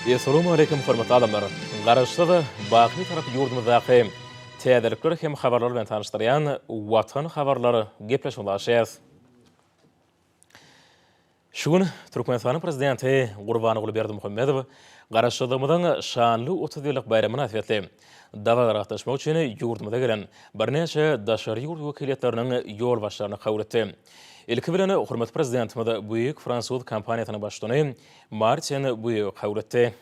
Essalawmaleýkim hormatly adamlar! Garaşsyz, baky Bitarap ýurdumyzdaky täzelikler hem habarlar bilen tanyşdyrýan Watan habarlar gepleşigimizi açýarys. Şu gün Türkmenistanyň Prezidenti Gurbanguly Berdimuhamedow Garaşsyzlygymyzyň şanly 30 ýyllyk baýramy mynasybetli dabaralara gatnaşmak üçin ýurdumyza gelen birnäçe daşary ýurt wekiliýetleriniň ýolbaşçylaryny kabul etdi. Ilki bilen, hormatly Prezidentimiz Buig fransuz kompaniýasynyň baştutany Martin Buigi kabul etdi.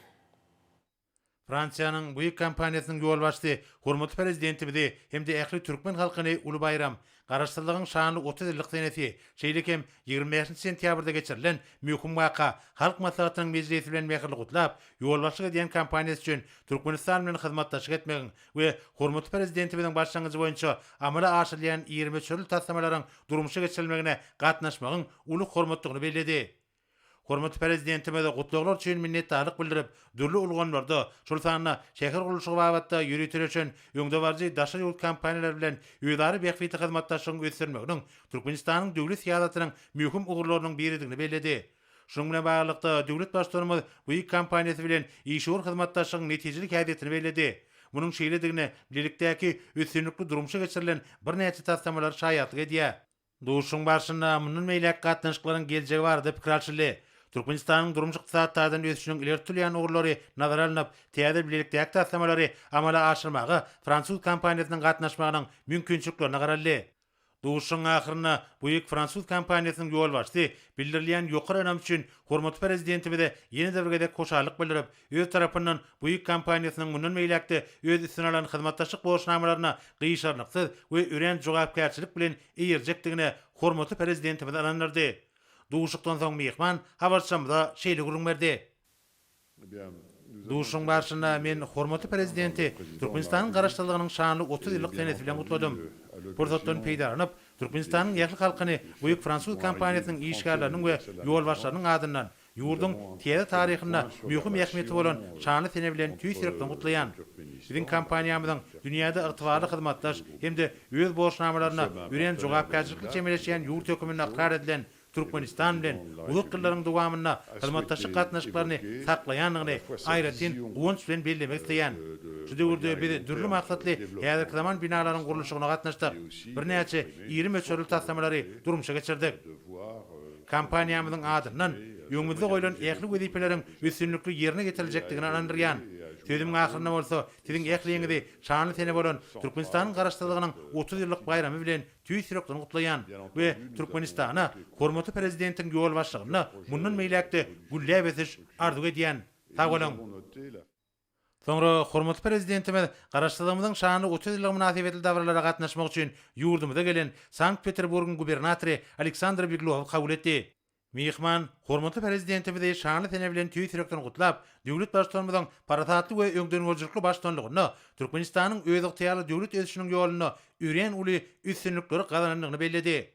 Fransiýanyň Buig kompaniýasynyň ýolbaşçysy hormatly Prezidentimizi hem-de ähli türkmen halkyny uly baýram, Garaşsyzlygyň şanly 30 ýyllyk senesi, şeýle hem 25 nji sentýabrda geçirilen möhüm waka, Halk Maslahatynyň mejlisi bilen mähirli gutlap, ýolbaşçylyk edýän kompaniýasy üçin Türkmenistan bilen hyzmatdaşlyk etmegiň we hormatly Prezidentimiziň başlangyjy boýunça amala aşyrylýan iri möçberli taslamalaryň durmuşa geçirilmegine gatnaşmagyň uly hormatdygyny belledi. Hormatly Prezidentimize gutlaglar üçin minnetdarlyk bildirip, dürli ulgamlarda, şol sanda şähergurluşygy babatda ýöriteleşen öňdebaryjy daşary ýurt kompaniýalary bilen özara bähbitli hyzmatdaşlygyň ösdürilmeginiň Türkmenistanyň döwlet syýasatynyň möhüm ugurlarynyň biridigini belledi. Şunuň bilen baglylykda, döwlet Baştutanymyz Buig kompaniýasy bilen işewür hyzmatdaşlygyň netijeli häsiýetini belledi. Munuň şeýledigine bilelikdäki üstünlikli durmuşa geçirilen birnäçe taslamalar şaýatlyk edýär. Duşuşygyň barşynda mundan beýläk gatnaşyklaryň geljegi barada pikir alşyldy. Türkmenistanyň durmuş-ykdysady taýdan ösüşiniň ileri tutulýan ugurlary nazara alnyp, täze bilelikdäki taslamalary amala aşyrmaga fransuz kompaniýasynyň gatnaşmagynyň mümkinçiliklerine garaldy. Duşuşygyň ahyrynda Buig fransuz kompaniýasynyň ýolbaşçysy bildirilýän ýokary ynam üçin hormatly Prezidentimize ýene-de bir gezek hoşallyk bildirip, öz tarapyndan Buig kompaniýasynyň mundan beýläk-de öz üstüne alan hyzmatdaşlyk borçnamalaryna gyşarnyksyz we örän jogapkärçilik bilen eýerjekdigine hormatly Prezidentimizi ynandyrdy. Duşuşykdan soň myhman habarçymyza şeýle gürrüň berdi. Duşuşygyň barşynda men hormatly Prezidenti Türkmenistanyň Garaşsyzlygynyň şanly 30 ýyllyk senesi bilen gutladym. Pursatdan peýdalanyp, Türkmenistanyň ähli halkyny Buig fransuz kompaniýasynyň işgärleriniň we ýolbaşçylarynyň adyndan Ýurduň täze taryhynda möhüm ähmiýeti bolan şanly sene bilen tüýs ýürekden gutlaýan. Biziň kompaniýamyzyň dünýäde ygtybarly hyzmatdaş hem-de öz borçnamalaryna örän jogapkärçilikli çemeleşýän ýurt höküminde ykrar edilen Türkmenistan bilen uzak ýyllaryň dowamynda hyzmatdaşlyk gatnaşyklaryny saklaýandygyny aýratyn guwanç bilen bellemek isleýän. Şu döwürde biz dürli maksatly häzirki zaman binalaryň gurluşygyna gatnaşdyk, birnäçe iri möçberli taslamalary durmuşa geçirdik. Kompaniýamyzyň adyndan öňümizde goýlan ähli wezipeleriň üstünlikli ýerine ýetiriljekdigine ynandyrýan. Sözümiň ahyrynda bolsa siziň ähliňizi şanly sene bolan Türkmenistanyň Garaşsyzlygynyň 30 ýyllyk baýramy bilen tüýs ýürekden gutlaýan we Türkmenistana hormatly Prezidentiň ýolbaşçylygynda mundan beýläk-de gülläp ösüş arzuw edýän. Sag boluň! Soňra hormatly Prezidentimiz Garaşsyzlygymyzyň şanly 30 ýyllygy mynasybetli dabaralara gatnaşmak üçin ýurdumyza gelen Sankt-Peterburgyň gubernatory Aleksandr Beglowy kabul etdi. Myhman hormatly Prezidentimizi şanly sene bilen tüýs ýürekden gutlap, döwlet Baştutanymyzyň parasatly we öňdengörüjilikli baştutanlygynda Türkmenistanyň özygtyýarly döwlet ösüşiniň ýolunda örän uly üstünlikleri gazanandygyny belledi.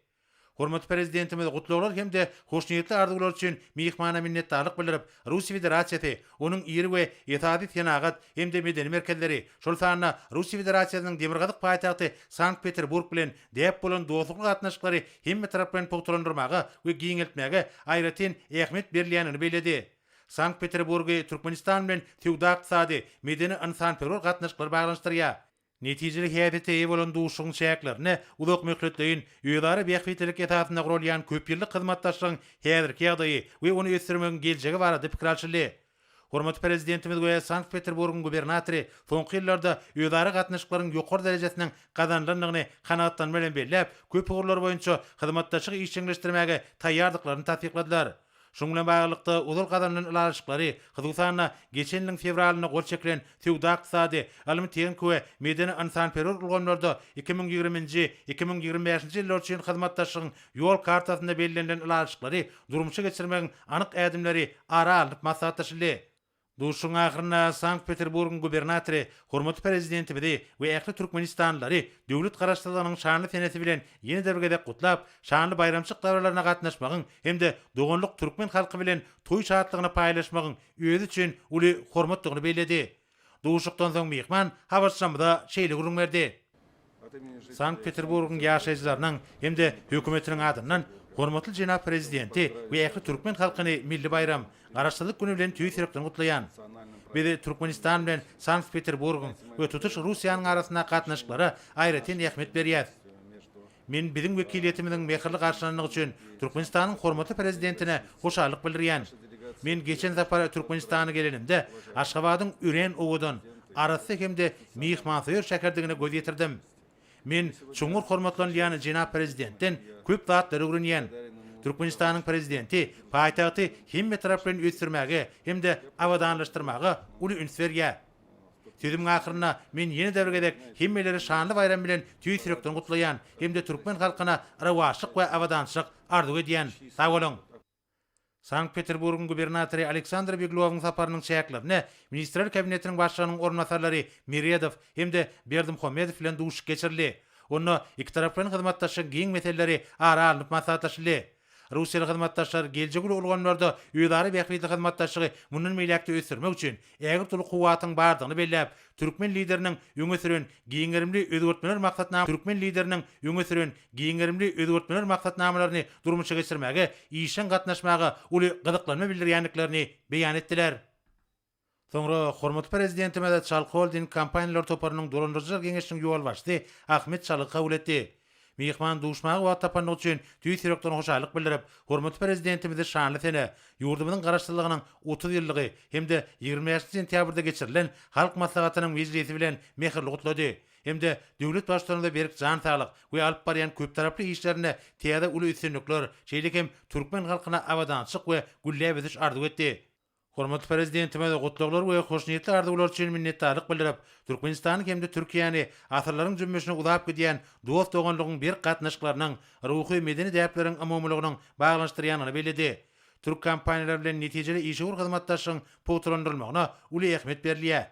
Hormatly Prezidentimiz gutlaglar hem-de hoşniýetli arzuwlar üçin myhmana minnetdarlyk bildirip, Russiýa Federasiýasy, onuň iri we esasy senagat hem-de medeni merkezleri, şol sanda Russiýa Federasiýasynyň demirgazyk paýtagty Sankt-Peterburg bilen däp bolan dostlukly gatnaşyklary hemmetaraplaýyn pugtalandyrmaga we giňeltmäge aýratyn ähmiýet berilýändigini belledi. Sankt-Peterburgy Türkmenistan bilen söwda-ykdysady, medeni-ynsanperwer gatnaşyklar baglanyşdyrýar. Netijeli häsiýete eýe bolan duşuşygyň çäklerinde uzakmöhletleýin, özara bähbitlilik esasynda guralýan köpýyllyk hyzmatdaşlygyň häzirki ýagdaýy we ony ösdürmegiň geljegi barada pikir alşyldy. Hormatly Prezidentimiz we Sankt-Peterburgyň gubernatory soňky ýyllarda özara gatnaşyklaryň ýokary derejesiniň gazanylandygyny kanagatlanma bilen belläp, köp ugurlar boýunça hyzmatdaşlygy işjeňleşdirmäge taýýardyklaryny tassykladylar. Şunuň bilen baglylykda, ozal gazanylan ylalaşyklary, hususan-da, geçen ýylyň fewralynda gol çekilen söwda-ykdysady, ylmy-tehniki we medeni-ynsanperwer ulgamlarda 2020-nji, 2025-nji ýyllar üçin hyzmatdaşlygyň Ýol kartasynda bellenilen ylalaşyklary durmuşa geçirmegiň anyk ädimleri ara alnyp maslahatlaşyldy. Duşuşygyň ahyrynda Sankt-Peterburgyň gubernatory hormatly Prezidentimizi we ähli türkmenistanlylary döwlet Garaşsyzlygynyň şanly senesi bilen ýene-de bir gezek gutlap, şanly baýramçylyk dabaralaryna gatnaşmagyň hem-de doganlyk türkmen halky bilen toý şatlygyny paýlaşmagyň özi üçin uly hormatdygyny belledi. Duşuşykdan soň myhman habarçymyza şeýle gürrüň berdi. Sankt-Peterburgyň ýaşaýjylarynyň hem-de hökümetiniň adyndan Hormatly jenap Prezidenti we ähli türkmen halkyny milli baýram, Garaşsyzlyk güni bilen tüýs ýürekden gutlaýan. Biz Türkmenistan bilen Sankt-Peterburgyň we tutuş Russiýanyň arasyndaky gatnaşyklara aýratyn ähmiýet berýäs. Men biziň wekiliýetimiziň mähirli garşylandygy üçin Türkmenistanyň hormatly Prezidentine hoşallyk bildirýän. Men geçen sapar Türkmenistana gelenimde Aşgabadyň örän owadan, arassa hem-de myhmansöýer şäherdigine göz ýetirdim. Men çuňňur hormatlanylýan jenap Prezidentden köp zatlary öwrenýän. Türkmenistanyň Prezidenti paýtagty hemmetaraplaýyn ösdürmäge hem-de abadanlaşdyrmaga uly üns berýär. Sözümiň ahyrynda men ýene-de bir gezek hemmeleri şanly baýram bilen tüýs ýürekden gutlaýan hem-de türkmen halkyna rowaçlyk we abadançylyk arzuw edýän. Sag boluň! Sankt-Peterburgyň gubernatory Aleksandr Beglowyň saparynyň çäklerinde Ministrler Kabinetiniň Başlygynyň orunbasarlary Meredow hem-de Berdimuhamedow bilen duşuşyk geçirildi. Onda ikitaraplaýyn hyzmatdaşlygyň giň meseleleri ara alnyp maslahatlaşyldy. Russiýaly hyzmatdaşlar geljek uly ulgamlarda özara bähbitli hyzmatdaşlygy mundan beýläk-de ösdürmek üçin ägirt uly kuwwatyň bardygyny belläp, türkmen Lideriniň öňe süren giň gerimli özgertmeler maksatna türkmen Lideriniň öňe süren giň gerimli özgertmeler maksatnamalaryny durmuşa geçirmäge işjeň gatnaşmaga uly gyzyklanma bildirýändiklerini beýan etdiler. Soňra hormatly Prezidentimiz Çalk Holding kompaniýalar toparynyň dolandyryjylar geňeşiniň ýolbaşçysy Ahmet Çalygy kabul etdi. Myhman duşmaga wagt tapandygy üçin tüýs ýürekden hoşallyk bildirip, hormatly Prezidentimizi şanly sene, ýurdumyzyň Garaşsyzlygynyň 30 ýyllygy hem-de 25 sentýabrda geçirilen Halk Maslahatynyň mejlisi bilen mähirli gutlady hem-de döwlet Baştutanymyza berk jan saglyk we alyp barýan köptaraply işlerinde täze uly üstünlikler, şeýle hem türkmen halkyna abadançylyk we gülläp ösüş arzuw etdi. Hormatly Prezidentimiz gutlaglar we hoşniýetli arzuwlar üçin minnetdarlyk bildirip, Türkmenistany hem-de Türkiýäni asyrlaryň jümmüşine uzap gidýän dost-doganlygyň berk gatnaşyklarynyň, ruhy-medeni däpleriň umumylygynyň baglanyşdyrýandygyny belledi. Türk kompaniýalary bilen netijeli işewür hyzmatdaşlygyň pugtalandyrylmagyna uly ähmiýet berilýär.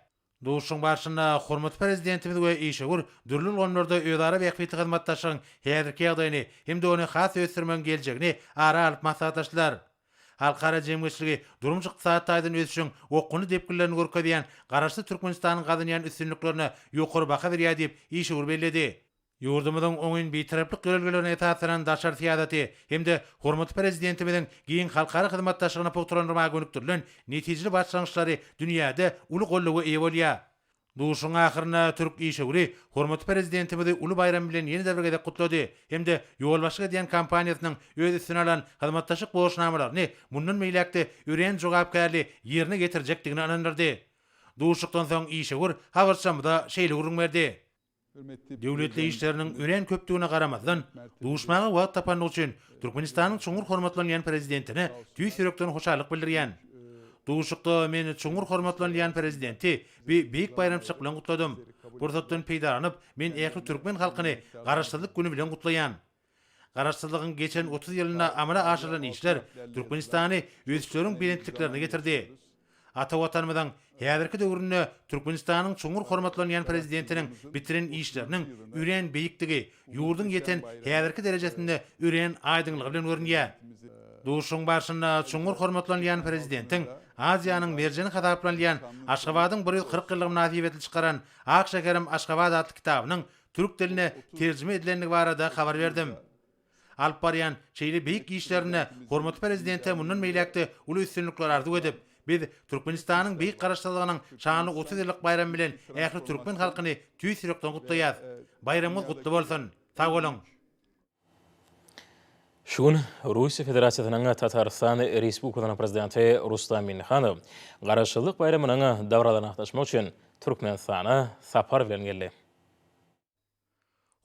Duşuşygyň barşynda hormatly Prezidentimiz we işewür dürli ulgamlarda özara bähbitli hyzmatdaşlygyň häzirki ýagdaýyny hem-de ony has ösdürmegiň geljegini ara alyp maslahatlaşdylar. Halkara jemgyýetçiligi durmuş-ykdysady taýdan ösüşiň okgunly depginlerini görkezýän Garaşsyz Türkmenistanyň gazanýan üstünliklerine ýokary baha berýär diýip, işewür belledi. Ýurdumyzyň oňyn Bitaraplyk ýörelgelerine esaslanan daşary syýasaty hem-de hormatly Prezidentimiziň giň halkara hyzmatdaşlygyny pugtalandyrmaga gönükdirilen netijeli başlangyçlary dünýäde uly goldawa eýe bolýar. Duşuşygyň ahyrynda türk işewüri hormatly Prezidentimizi uly baýram bilen ýene-de bir gezek gutlady hem-de ýolbaşçylyk edýän kompaniýasynyň öz üstüne alan hyzmatdaşlyk borçnamalaryny mundan beýläk-de örän jogapkärli ýerine ýetirjekdigine ynandyrdy. Duşuşykdan soň işewür habarçymyza şeýle gürrüň berdi. Döwletli işleriniň örän köpdügine garamazdan, duşmaga wagt tapandygy üçin Türkmenistanyň çuňňur hormatlanylýan Prezidentine tüýs ýürekden hoşallyk bildirýän. Duşuşykda men çuňňur hormatlanylýan Prezidenti bu beýik baýramçylyk bilen gutladym. Pursatdan peýdalanyp, men ähli türkmen halkyny Garaşsyzlyk güni bilen gutlaýan. Garaşsyzlygyň geçen 30 ýylynda amala aşyrylan işler Türkmenistany ösüşleriň belentliklerine getirdi. Ata Watanymyzyň häzirki döwründe Türkmenistanyň çuňňur hormatlanýan Prezidentiniň bitiren işleriniň örän beýikdigi ýurduň ýeten häzirki derejesinde örän aýdyňlygy bilen görünýär. Duşuşygyň barşynda çuňňur hormatlanylýan Prezidentiň Aziýanyň merjeni hasaplanylýan Aşgabadyň 140 ýyllygy mynasybetli çykaran Ak şäherim Aşgabat atly kitabynyň türk diline terjime edilendigi barada habar berdim. Alyp barýan şeýle beýik işlerinde hormatly Prezidente mundan beýläk-de uly üstünlikler arzuw edip, biz Türkmenistanyň Beýik Garaşsyzlygynyň şanly 30 ýyllyk baýramy bilen ähli türkmen halkyny tüýs ýürekden gutlaýas. Baýramyňyz gutly bolsun! Sag boluň! Şu gün Russiýa Federasiýasynyň Tatarystan Respublikasynyň Prezidenti Rustam Minnihanow Garaşsyzlyk baýramynyň dabaralaryna gatnaşmak üçin Türkmenistana sapar bilen geldi.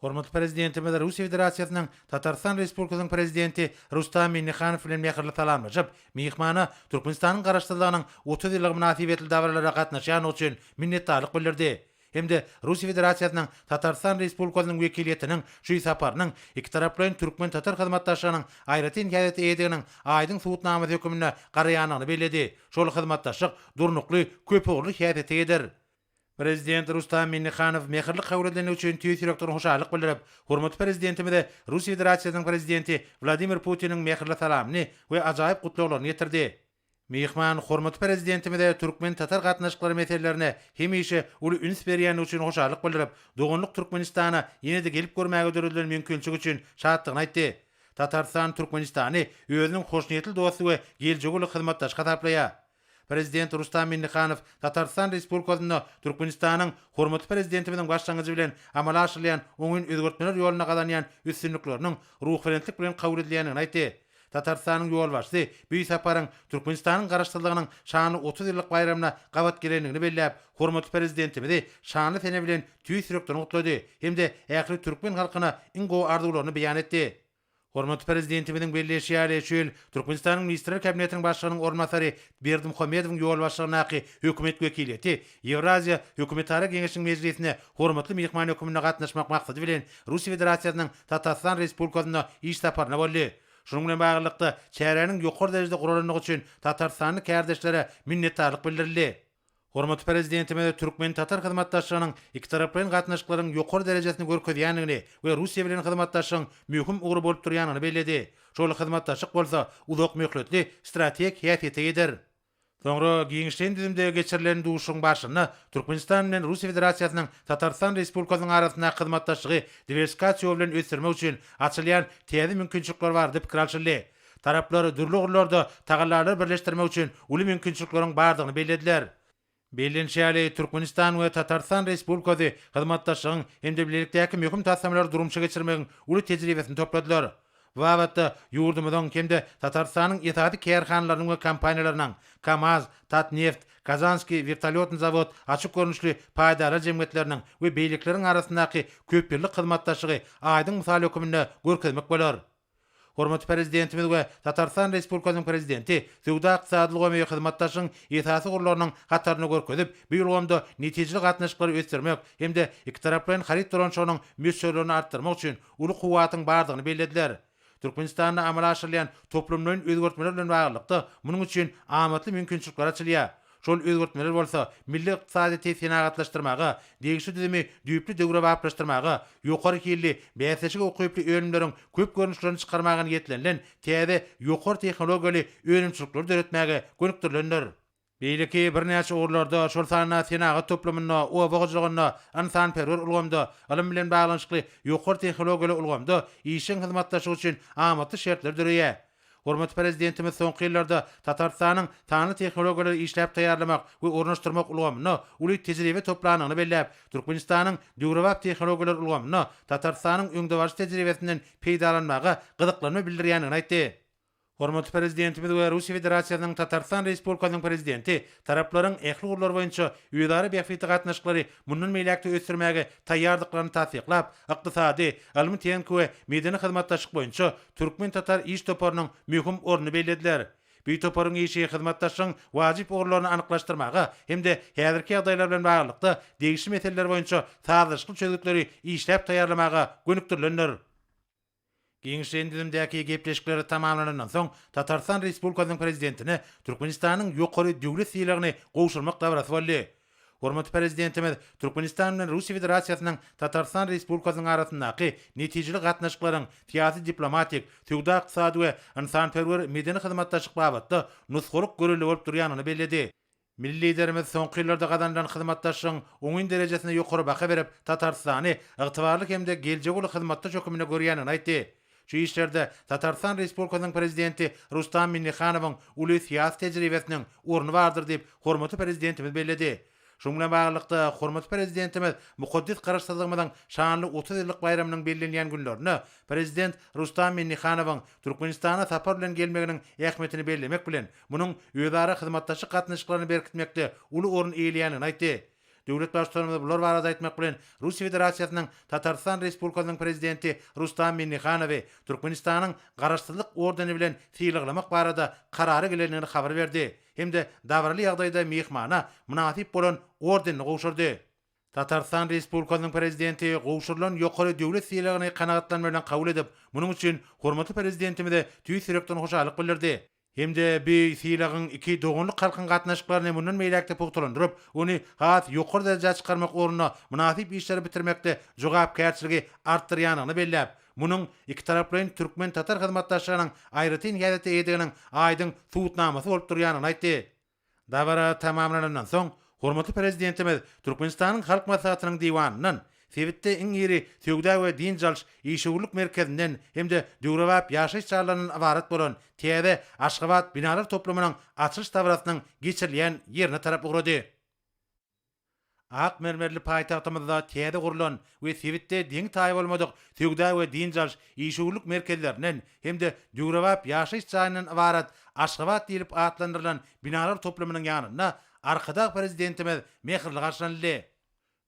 Hormatly Prezidentimiz Russiýa Federasiýasynyň Tatarystan Respublikasynyň Prezidenti Rustam Minnihanow bilen mähirli salamlaşyp, myhmana Türkmenistanyň Garaşsyzlygynyň 30 ýyllygy mynasybetli dabaralara gatnaşýandygy üçin minnetdarlyk bildirdi hem-de Russiýa Federasiýasynyň Tatarystan Respublikasynyň wekiliýetiniň şu saparynyň ikitaraplaýyn türkmen-tatar hyzmatdaşlygynyň aýratyn häsiýete eýediginiň aýdyň subutnamasy hökmünde garaýandygyny belledi. Şol hyzmatdaşlyk durnukly, köpugurly häsiýete eýedir. Prezident Rustam Minnihanow mähirli kabul edilendigi üçin tüýs ýürekden hoşallyk bildirip, hormatly Prezidentimize Russiýa Federasiýasynyň Prezidenti Wladimir Putiniň mähirli salamyny we ajaýyp gutlaglaryny ýetirdi. Myhman hormatly Prezidentimize türkmen-tatar gatnaşyklary meselelerine hemişe uly üns berýändigi üçin hoşallyk bildirip, doganlyk Türkmenistana ýene-de gelip görmäge döredilen mümkinçilik üçin şatdygyny aýtdy. Tatarystan Türkmenistany özüniň hoşniýetli dosty we geljegi uly hyzmatdaşy hasaplaýar. Prezident Rustam Minnihanow Tatarystan Respublikasynda Türkmenistanyň hormatly Prezidentimiziň başlangyjy bilen amala aşyrylýan oňyn özgertmeler ýolunda gazanýan üstünlikleriniň ruhubelentlik bilen kabul edilýändigini aýtdy. Tatarystanyň ýolbaşçysy bu saparyň Türkmenistanyň Garaşsyzlygynyň şanly 30 ýyllyk baýramyna gabat gelendigini belläp, hormatly Prezidentimizi şanly sene bilen tüýs ýürekden gutlady hem-de ähli türkmen halkyna iň gowy arzuwlaryny beýan etdi. Hormatly Prezidentimiziň belleýşi ýaly, şu ýyl Türkmenistanyň Ministrler Kabinetiniň Başlygynyň orunbasary Berdimuhamedowyň ýolbaşçylygyndaky hökümet wekiliýeti Ýewraziýa hökümetara geňeşiniň mejlisine hormatly myhman hökmünde gatnaşmak maksady bilen Russiýa Federasiýasynyň Tatarystan Respublikasynda iş saparynda boldy. Şunuň bilen baglylykda, çäräniň ýokary derejede guralandygy üçin tatarystanly kärdeşlere minnetdarlyk bildirildi. Hormatly Prezidentimiz türkmen-tatar hyzmatdaşlygynyň ikitaraplaýyn gatnaşyklaryň ýokary derejesini görkezýändigini we Russiýa bilen hyzmatdaşlygyň möhüm ugry bolup durýandygyny belledi. Şol hyzmatdaşlyk bolsa uzak möhletli strategik häsiýete eýedir. Soňra giňişleýin düzümde geçirilen duşuşygyň barşynda Türkmenistan bilen Russiýa Federasiýasynyň Tatarystan Respublikasynyň arasyndaky hyzmatdaşlygy diwersifikasiýa ýoly bilen ösdürmek üçin açylýan täze mümkinçilikler barada pikir alşyldy. Taraplar dürli ugurlarda tagallalary birleşdirmek üçin uly mümkinçilikleriň bardygyny bellediler. Bellenişi ýaly, Türkmenistan we Tatarystan Respublikasy hyzmatdaşlygyň hem-de bilelikdäki möhüm taslamalary durmuşa geçirmegiň uly tejribesini topladylar. Bu babatda ýurdumyzyň hem-de Tatarystanyň esasy kärhanalarynyň we kompaniýalarynyň, KAMAZ, Tatneft, Kazanskiý wertolýotnyý zawod açyk görnüşli paýdarlar jemgyýetleriniň we beýlekileriň arasyndaky köpýyllyk hyzmatdaşlygy aýdyň mysal höküminde görkezmek bolar. Hormatly Prezidentimiz we Tatarystan Respublikasynyň Prezidenti söwda-ykdysady ulgamy hyzmatdaşlygyň esasy ugurlarynyň hatarynda görkezip, bu ulgamda netijeli gatnaşyklary ösdürmek hem-de ikitaraplaýyn haryt dolanyşygynyň möçberlerini artdyrmak üçin uly kuwwatyň bardygyny bellediler. Türkmenistanda amala aşyrylýan toplumlaýyn özgertmeler bilen baglylykda, munuň üçin amatly mümkinçilikler açylýar. Şol özgertmeler bolsa milli ykdysadyýeti senagatlaşdyrmaga, degişli düzümi düýpli döwrebaplaşdyrmaga, ýokary hilli, bäsleşige ukyply önümleriň köp görnüşlerini çykarmaga niýetlenilen täze ýokary tehnologiýaly önümçilikleri döretmäge gönükdirilendir. Beýleki birnäçe ugurlarda, şol sanda senagat toplumynda, oba hojalygynda, ynsanperwer ulgamda, ylym bilen baglanyşykly ýokary tehnologiýaly ulgamda işjeň hyzmatdaşlyk üçin amatly şertler döreýär. Hormatly Prezidentimiz soňky ýyllarda Tatarystanyň sanly tehnologiýalary işläp taýýarlamak we ornaşdyrmak ulgamynda uly tejribe toplandygyny belläp, Türkmenistanyň döwrebap tehnologiýalar ulgamynda Tatarystanyň öňdebaryjy tejribesinden peýdalanmaga gyzyklanma bildirýändigini aýtdy. Hormatly Prezidentimiz we Russiýa Federasiýasynyň Tatarystan Respublikasynyň Prezidenti taraplaryň ähli ugurlar boýunça özara bähbitli gatnaşyklary mundan beýläk-de ösdürmäge taýýardyklaryny tassyklap, ykdysady, ylmy-tehniki we medeni hyzmatdaşlyk boýunça Türkmen-tatar iş toparynyň möhüm ornuny bellediler. Bu toparyň işi hyzmatdaşlygyň wajyp ugurlaryny anyklaşdyrmaga hem-de häzirki ýagdaýlar bilen baglylykda degişli meseleler boýunça sazlaşykly çözgütleri işläp taýýarlamaga gönükdirilendir. Giňişleýin düzümdäki gepleşikler tamamlanandan soň, Tatarystan Respublikasynyň Prezidentine Türkmenistanyň ýokary döwlet sylagyny gowşurmak dabarasy boldy. Hormatly Prezidentimiz Türkmenistan bilen Russiýa Federasiýasynyň Tatarystan Respublikasynyň arasyndaky netijeli gatnaşyklaryň syýasy-diplomatik, söwda-ykdysady we ynsanperwer-medeni hyzmatdaşlyk babatda nusgalyk görelde bolup durýandygyny belledi. Milli Liderimiz soňky ýyllarda gazanylan hyzmatdaşlygyň oňyn derejesine ýokary baha berip, Tatarystany ygtybarly hem-de geljegi uly hyzmatdaş hökmünde görýändigini aýtdy. Şu işlerde Tatarystan Respublikasynyň Prezidenti Rustam Minnihanowyň uly syýasy tejribesiniň orny bardyr diýip, hormatly Prezidentimiz belledi. Şunuň bilen baglylykda, hormatly Prezidentimiz mukaddes Garaşsyzlygymyzyň şanly 30 ýyllyk baýramynyň bellenýän günlerinde Prezident Rustam Minnihanowyň Türkmenistana sapar bilen gelmeginiň ähmiýetini bellemek bilen, munuň özara hyzmatdaşlyk gatnaşyklaryny berkitmekde uly orun eýeleýändigini aýtdy. Döwlet Baştutanymyz bular barada aýtmak bilen, Russiýa Federasiýasynyň Tatarystan Respublikasynyň Prezidenti Rustam Minnihanowy Türkmenistanyň Garaşsyzlyk ordeni bilen sylaglamak barada karara gelendigini habar berdi hem-de dabaraly ýagdaýda myhmana mynasyp bolan ordenini gowşurdy. Tatarystan Respublikasynyň Prezidenti gowşurylan ýokary döwlet sylagyny kanagatlanma bilen kabul edip, munuň üçin hormatly Prezidentimize tüýs ýürekden hoşallyk bildirdi. Hem-de bu sylagyň iki doganlyk halkyň gatnaşyklaryny mundan beýläk-de pugtalandyryp, ony has ýokary derejä çykarmak ugrunda mynasyp işleri bitirmekde jogapkärçiligi artdyrýandygyny belläp, munuň ikitaraplaýyn türkmen-tatar hyzmatdaşlygynyň aýratyn häsiýete eýediginiň aýdyň subutnamasy bolup durýandygyny aýtdy. Dabara tamamlanandan soň, hormatly Prezidentimiz Türkmenistanyň Halk Maslahatynyň Diwanyndan. sebitde iň iri söwda we dynç alyş, işewürlik merkezinden hem-de döwrebap ýaşaýyş jaýlaryndan ybarat bolan täze Aşgabat binalar toplumynyň açylyş dabarasynyň geçirilýän ýerine tarap ugrady. Ak mermerli paýtagtymyzda täze gurlan we sebitde deňi-taýy bolmadyk söwda we dynç alyş, işewürlik merkezlerinden hem-de döwrebap ýaşaýyş jaýyndan ybarat Aşgabat diýlip atlandyrylan binalar toplumynyň ýanynda Arkadag Prezidentimiz mähirli garşylanyldy.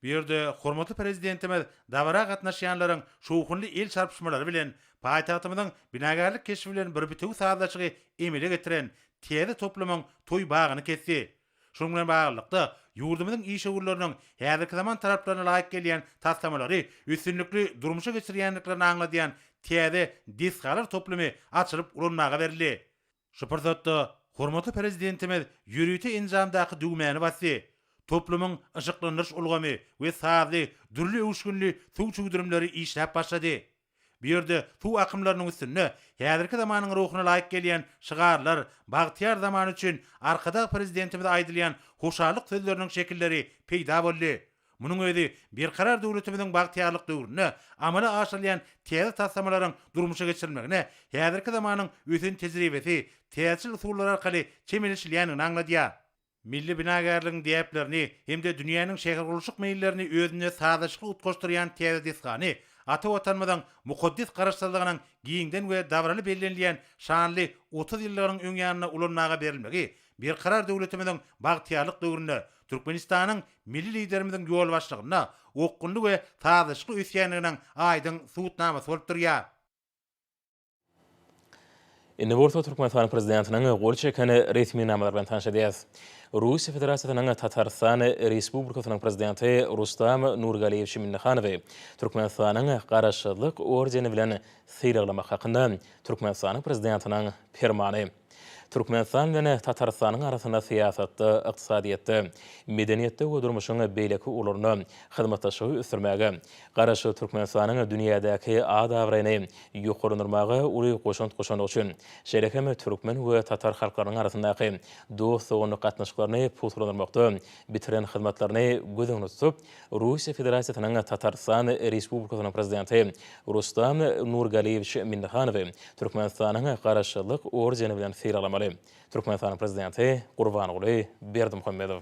Bu ýerde hormatly Prezidentimiz dabara gatnaşýanlaryň şowhunly el çarpyşmalary bilen paýtagtymyzyň binagärlik keşbi bilen bir bitewi sazlaşygy emele getiren täze toplumyň toý bagyny kesdi. Şunuň bilen baglylykda, ýurdumyzyň işewürleriniň häzirki zaman talaplaryna laýyk gelýän taslamalary üstünlikli durmuşa geçirýändiklerini aňladýan täze desgalar toplumy açylyp ulanmaga berildi. Şu pursatda hormatly Prezidentimiz ýörite enjamdaky düwmäni basdy. Toplumyň yşyklandyryş ulgamy we sazly, dürli öwüşginli suw çüwdürimleri işläp başlady. Bu ýerde suw akymlarynyň üstünde häzirki zamanyň ruhuna laýyk gelýän şygarlar, bagtyýar zaman üçin Arkadag Prezidentimize aýdylýan hoşallyk sözleriniň şekilleri peýda boldy. Munuň özi Berkarar döwletimiziň bagtyýarlyk döwründe amala aşyrylýan täze taslamalaryň durmuşa geçirilmegine häzirki zamanyň ösen tejribesi, täzeçil usullary arkaly çemeleşilýändigini aňladýar. Milli binagärligiň däplerini hem-de dünýäniň şähergurluşyk meýillerini özünde sazlaşykly utgaşdyrýan täze desgany ata Watanymyzyň mukaddes Garaşsyzlygynyň giňden we dabaraly bellenilýän şanly 30 ýyllygynyň öň ýanynda ulanmaga berilmegi Berkarar döwletimiziň bagtyýarlyk döwründe Türkmenistanyň Milli Liderimiziň ýolbaşçylygynda okgunly we sazlaşykly ösýändiginiň aýdyň subutnamasy bolup durýar. Indi bolsa Türkmenistanyň Prezidentiniň gol çeken resminamalary bilen tanyş edýäris. Russiýa Federasiýasynyň Tatarystan Respublikasynyň Prezidenti Rustam Nurgaliýewiç Minnihanowy Türkmenistanyň Garaşsyzlyk ordeni bilen sylaglamak hakynda Türkmenistanyň Prezidentiniň Permany. Türkmenistan bilen Tatarystanyň arasynda syýasatda, ykdysadyýetde, medeniýetde we durmuşyň beýleki ugurlarynda hyzmatdaşlygy ösdürmäge, Garaşsyz Türkmenistanyň dünýädäki at-abraýyny ýokarlandyrmaga uly goşant goşandygy üçin, şeýle hem türkmen we tatar halklarynyň arasyndaky dost-doganlyk gatnaşyklaryny pugtalandyrmakda bitiren hyzmatlaryny göz öňünde tutup, Russiýa Federasiýasynyň Tatarystan Respublikasynyň Prezidenti Rustam Nurgaliýewiç Minnihanowy Türkmenistanyň Garaşsyzlyk ordeni bilen sylaglamaly. Türkmenistanyň Prezidenti Gurbanguly Berdimuhamedow.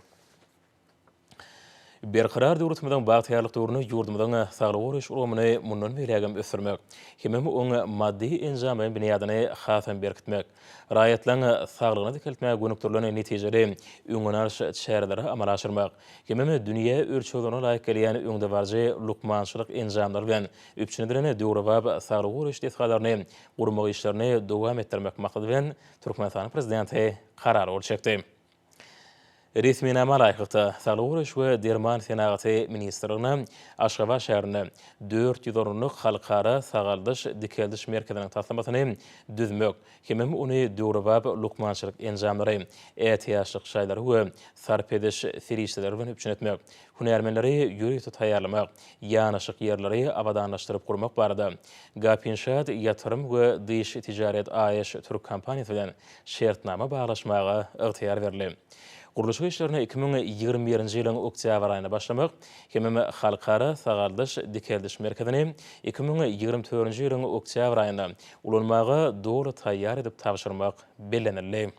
Berkarar döwletimiziň bagtyýarlyk döwründe ýurdumyzyň saglygy goraýyş ulgamyny mundan beýlägem ösdürmek hemem oň maddy-enjamlaýyn binýadyny hasam berkitmek, raýatlaryň saglygyny dikeltmäge gönükdirilen netijeli öňüni alyş çäreleri amala aşyrmak hemem dünýä ölçeglerine laýyk gelýän öňdebaryjy lukmançylyk enjamlary bilen üpjün edilen döwrebap saglygy goraýyş desgalaryny gurmak işlerini dowam etdirmek maksady bilen Türkmenistanyň Prezidenti Karara gol çekdi. Resminama laýyklykda, Saglygy goraýyş we derman senagaty ministrligine Aşgabat şäherinde 400 orunlyk Halkara sagaldyş-dikeldiş merkeziniň taslamasyny düzmek hemem ony döwrebap lukmançylyk enjamlary, ätiýaçlyk şaýlary we sarp ediş serişdeleri bilen üpjün etmek, hünärmenleri ýörite taýýarlamak, ýanaşyk ýerleri abadanlaşdyryp gurmak barada Gapinşat ýatyrym we dyş tijaret AŞ türk kompaniýasy bilen şertnama baglaşmaga ygtyýar berildi. Gurluşyk işlerine 2021-nji ýylyň oktýabr aýynda başlamak hemem Halkara sagaldyş-dikeldiş merkezini 2024-nji ýylyň oktýabr aýynda ulanmaga doly taýýar edip tabşyrmak bellenildi.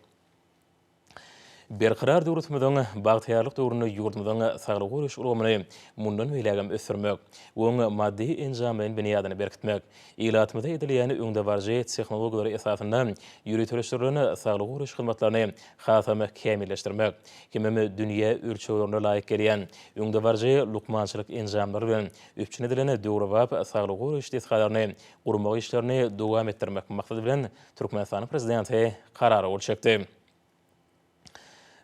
Berkarar döwletimiziň bagtyýarlyk döwründe ýurdumyzyň saglygy goraýyş ulgamyny mundan beýlägem ösdürmek we onuň maddy-enjamlaýyn binýadyny berkitmek, ilatymyza edilýän öňdebaryjy tehnologiýalar esasynda ýöriteleşdirilen saglygy goraýyş hyzmatlaryny hasam kämilleşdirmek hemem dünýä ölçeglerine laýyk gelýän öňdebaryjy lukmançylyk enjamlary bilen üpjün edilen döwrebap saglygy goraýyş desgalaryny gurmak işlerini dowam etdirmek maksady bilen Türkmenistanyň Prezidenti Karara gol çekdi.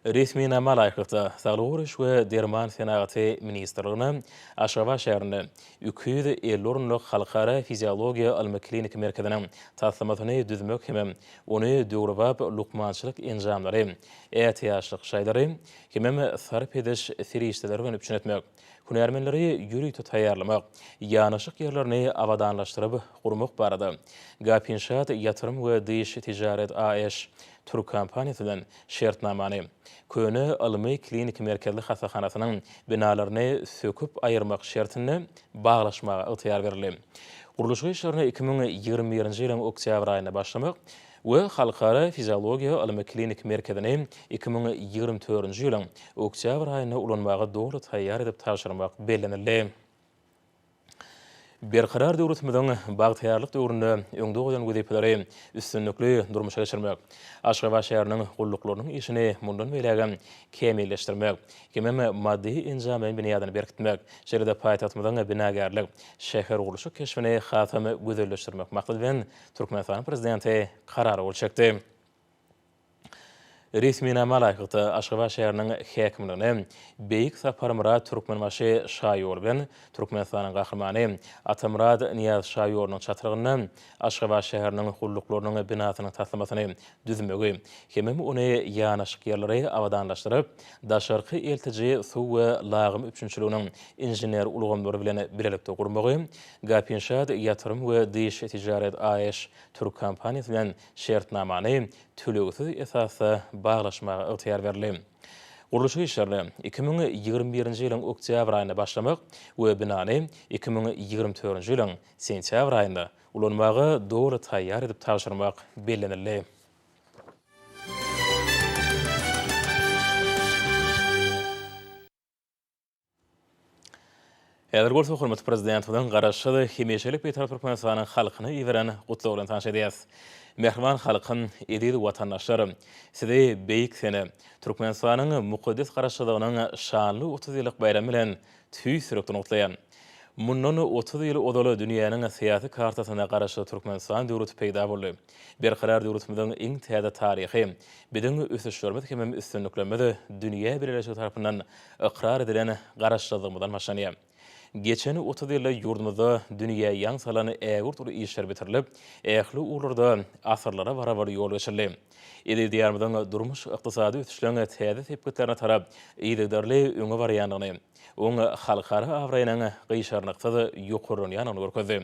Resminama laýyklykda, Saglygy goraýyş we derman senagaty ministrligine Aşgabat şäherinde 250 orunlyk Halkara fiziologiýa ylmy-kliniki merkeziniň taslamasyny düzmek hemem ony döwrebap lukmançylyk enjamlary, ätiýaçlyk şaýlary hemem sarp ediş serişdeleri bilen üpjün etmek. Hünärmenleri ýörite taýýarlamak, ýanaşyk ýerlerini abadanlaşdyryp gurmak barada Gapinşat ýatyrym we dyş tijaret AŞ türk kompaniýasy bilen şertnamany, Köne ylmy-kliniki merkezli hassahanasynyň binalaryny söküp aýyrmak şertinde baglaşmaga ygtyýar berildi. Gurluşyk işlerine 2021-nji ýylyň oktýabr aýynda başlamak we Halkara fiziologiýa ylmy-kliniki merkezini 2024-nji ýylyň oktýabr aýynda ulanmaga doly taýýar edip tabşyrmak bellenildi. Berkarar döwletimiziň bagtyýarlyk döwründe öňde goýlan wezipeleri üstünlikli durmuşa geçirmek, Aşgabat şäheriniň gulluklarynyň işini mundan beýlägem kämilleşdirmek hemem maddy-enjamlaýyn binýadyny berkitmek, şeýle-de paýtagtymyzyň binagärlik, şähergurluşyk keşbini hasam gözelleşdirmek maksady bilen Türkmenistanyň Prezidenti Karara gol çekdi. Resminama laýyklykda, Aşgabat şäheriniň häkimligine Beýik Saparmyrat Türkmenbaşy şaýoly bilen Türkmenistanyň Gahrymany Atamyrat Nyýazow şaýolunyň çatrygynda Aşgabat şäheriniň gulluklarynyň binasynyň taslamasyny düzmegi hemem ony ýanaşyk ýerleri abadanlaşdyryp, daşarky eltiji suw we lagym üpjünçiliginiň inžener ulgamlary bilen bilelikde gurmagy Gapinşat ýatyrym we dyş tijaret AŞ türk kompaniýasy bilen şertnamany tölegsiz esasda baglaşmaga ygtyýar berildi. Gurluşyk işlerine 2021-nji ýylyň oktýabr aýynda başlamak we binany 2024-nji ýylyň sentýabr aýynda ulanmaga doly taýýar edip tabşyrmak bellenildi. Häzir bolsa hormatly Prezidentimiziň Garaşsyz, hemişelik Bitarap Türkmenistanyň halkyna iberen Gutlagy bilen tanyş edýäris. Mähriban halkym, eziz watandaşlar! Sizi beýik sene, Türkmenistanyň mukaddes Garaşsyzlygynyň şanly 30 ýyllyk baýramy bilen tüýs ýürekden gutlaýan. Mundan 30 ýyl ozal dünýäniň syýasy kartasynda Garaşsyz Türkmenistan döwleti peýda boldy. Berkarar döwletimiziň iň täze taryhy, biziň ösüşlerimiz hemem üstünliklerimiz dünýä bileleşigi tarapyndan ykrar edilen Garaşsyzlygymyzdan başlanýar. Geçen 30 ýylda ýurdumyzda dünýä ýaň salan ägirt uly işler bitirilip, ähli ugurlarda asyrlara barabar ýol geçildi. Eziz Diýarymyzyň durmuş-ykdysady ösüşleň täze sepgitlerine tarap yzygiderli öňe barýandygyny, oň halkara abraýynyň gyşarnyksyz ýokarlanýandygyny görkezdi.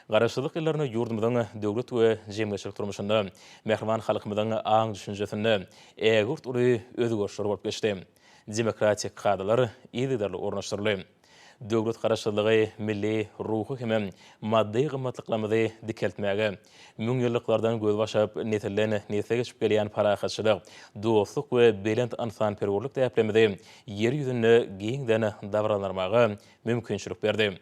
Garaşsyzlyk ýyllarynda ýurdumyzyň döwlet we jemgyýetçilik durmuşynda, mähriban halkymyzyň aň-düşünjesinde ägirt uly özgerişler bolup geçdi. Demokratik kadalar yzygiderli ornaşdyryldy. Döwlet Garaşsyzlygy milli, ruhy hemem maddy gymmatlyklarymyzy dikeltmäge, müňýyllyklardan gözbaş alyp, nesilden nesle geçip gelýän parahatçylyk, dostluk we belent ynsanperwerlik däplerimizi Ýer ýüzünde giňden dabaralandyrmaga mümkinçilik berdi.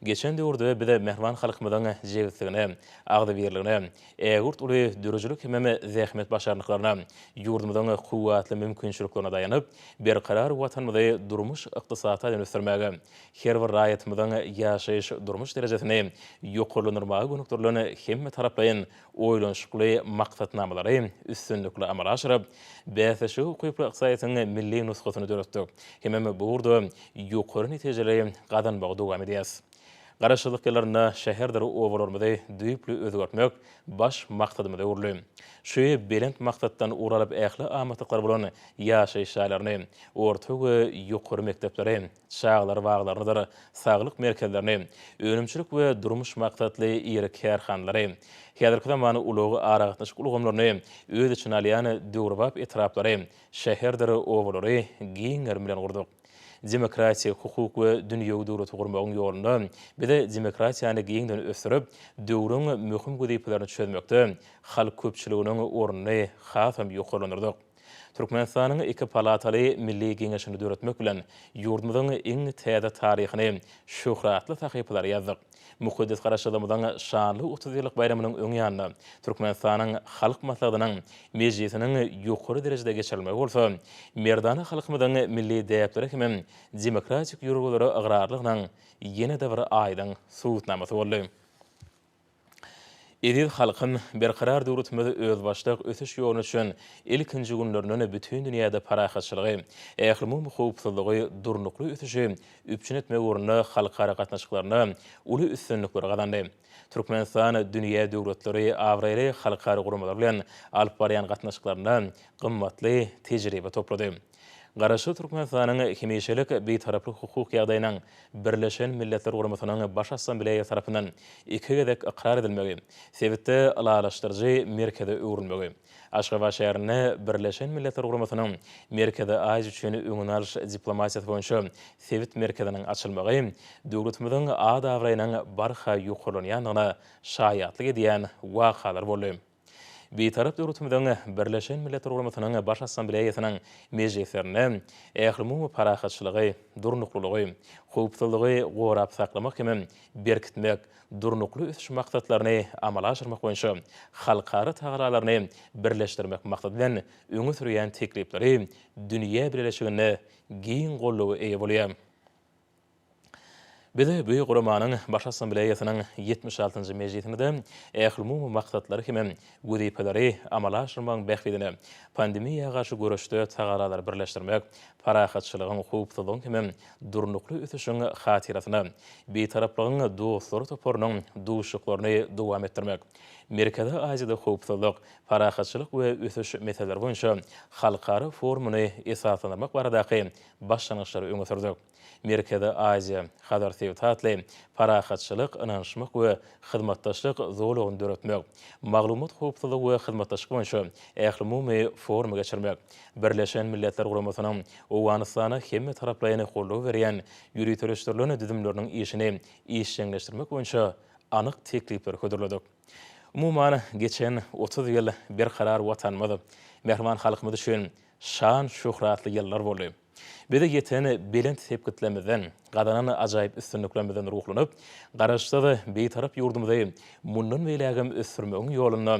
Geçen döwürde biz mähriban halkymyzyň jebisligine, agzybirligine, ägirt uly döredijilik hemem zähmet başarnyklaryna, ýurdumyzyň kuwwatly mümkinçiliklerine daýanyp, berkarar Watanymyzy durmuş-ykdysady taýdan ösdürmäge, her bir raýatymyzyň ýaşaýyş-durmuş derejesini ýokarlandyrmaga gönükdirilen hemmetaraplaýyn oýlanyşykly maksatnamalary üstünlikli amala aşyryp, bäsleşige ukyply ykdysadyýetiň milli nusgasyny döretdik hemem bu ugurda ýokary netijeleri gazanmagy dowam edýäris. Garaşsyzlyk ýyllarynda şäherdir obalarymyzy düýpli özgertmek baş maksadymyza öwrüldi. Şu belent maksatdan ugur alyp ähli amatlyklary bolan ýaşaýyş jaýlaryny, orta we ýokary mekdepleri, çagalar baglarynydyr saglyk merkezlerini, önümçilik we durmuş maksatly iri kärhanalary, häzirki zaman ulag-aragatnaşyk ulgamlaryny öz içine alýan döwrebap etraplary, şäherdir obalary giň gerim bilen gurduk. Demokratik, hukuk we dünýewi döwleti gurmagyň ýolunda biz demokratiýany giňden ösdürip, döwrüň möhüm wezipelerini çözmekde halk köpçüliginiň ornuny hasam ýokarlandyrdyk. Türkmenistanyň iki palataly Milli Geňeşini döretmek bilen, ýurdumyzyň iň täze taryhyny şöhratly sahypalara ýazdyk. Mukaddes Garaşsyzlygymyzyň şanly 30 ýyllyk baýramynyň öň ýanynda Türkmenistanyň Halk Maslahatynyň mejlisiniň ýokary derejede geçirilmegi bolsa, merdana halkymyzyň milli däplere hemem demokratik ýörelgelere ygrarlygynyň ýene-de bir aýdyň subutnamasy boldy. Eziz halkym, Berkarar döwletimiz özbaşdak ösüş ýoluna düşen ilkinji günlerinden bütin dünýäde parahatçylygy, ählumumy howpsuzlygy, durnukly ösüşi üpjün etmek ugrunda halkara gatnaşyklarynda uly üstünlikleri gazandy. Türkmenistan dünýä döwletleri, abraýly halkara guramalar bilen alyp barýan gatnaşyklarynda gymmatly tejribe toplady. Garaşsyz Türkmenistanyň hemişelik Bitaraplyk hukuk ýagdaýynyň Birleşen Milletler Guramasynyň Baş Assambleýasy tarapyndan iki gezek ykrar edilmegi, sebitde ylalaşdyryjy merkeze öwrülmegi, Aşgabat şäherinde Birleşen Milletler Guramasynyň Merkezi Aziýa üçin öňüni alyş diplomatiýasy boýunça sebit merkeziniň açylmagy döwletimiziň at-abraýynyň barha ýokarlanýandygyna şaýatlyk edýän wakalar boldy. Bitarap döwletimiziň Birleşen Milletler Guramasynyň Baş Assambleýasynyň mejlislerinde ählumumy parahatçylygy, durnuklylygy, howpsuzlygy gorap saklamak hem berkitmek, durnukly ösüş maksatlaryny amala aşyrmak boýunça halkara tagalalaryny birleşdirmek maksady bilen öňe sürýän teklipleri dünýä bileleşiginde giň goldawa eýe bolýar. Biz bu guramanyň Baş Assambleýasynyň 76-njy mejlisinde ählumumy maksatlary hem wezipeleri amala aşyrmagyň bähbidine pandemiýa garşy göreşde tagalalary birleşdirmek, parahatçylygyň, howpsuzlygyň hem durnukly ösüşiň hatyrasyna Bitaraplygyň dostlary toparynyň duşuşyklaryny dowam etdirmek, Merkezi Aziýada howpsuzlyk, parahatçylyk we ösüş meseleleri boýunça halkara forumyny esaslandyrmak baradaky başlangyçlary öňe sürdük. Merkezi Aziýa, Hazar sebiti atly parahatçylyk, ynanyşmak we hyzmatdaşlyk zolagyny döretmek, maglumat howpsuzlygy we hyzmatdaşlyk boýunça ählumumy forumy geçirmek, Birleşen Milletler Guramasynyň Owganystana hemmetaraplaýyn goldaw berýän ýöriteleşdirilen düzümleriniň işini işjeňleşdirmek boýunça anyk teklipleri hödürledik. Umuman, geçen 30 ýyl berkarar Watanymyz, mähriban halkymyz üçin şan-şöhratly ýyllar boldy. Bize ýeten belent sepgitlerimizden, gazanan ajaýyp üstünliklerimizden ruhlanyp, Garaşsyz, Bitarap ýurdumyzy mundan beýlägem ösdürmegiň ýolunda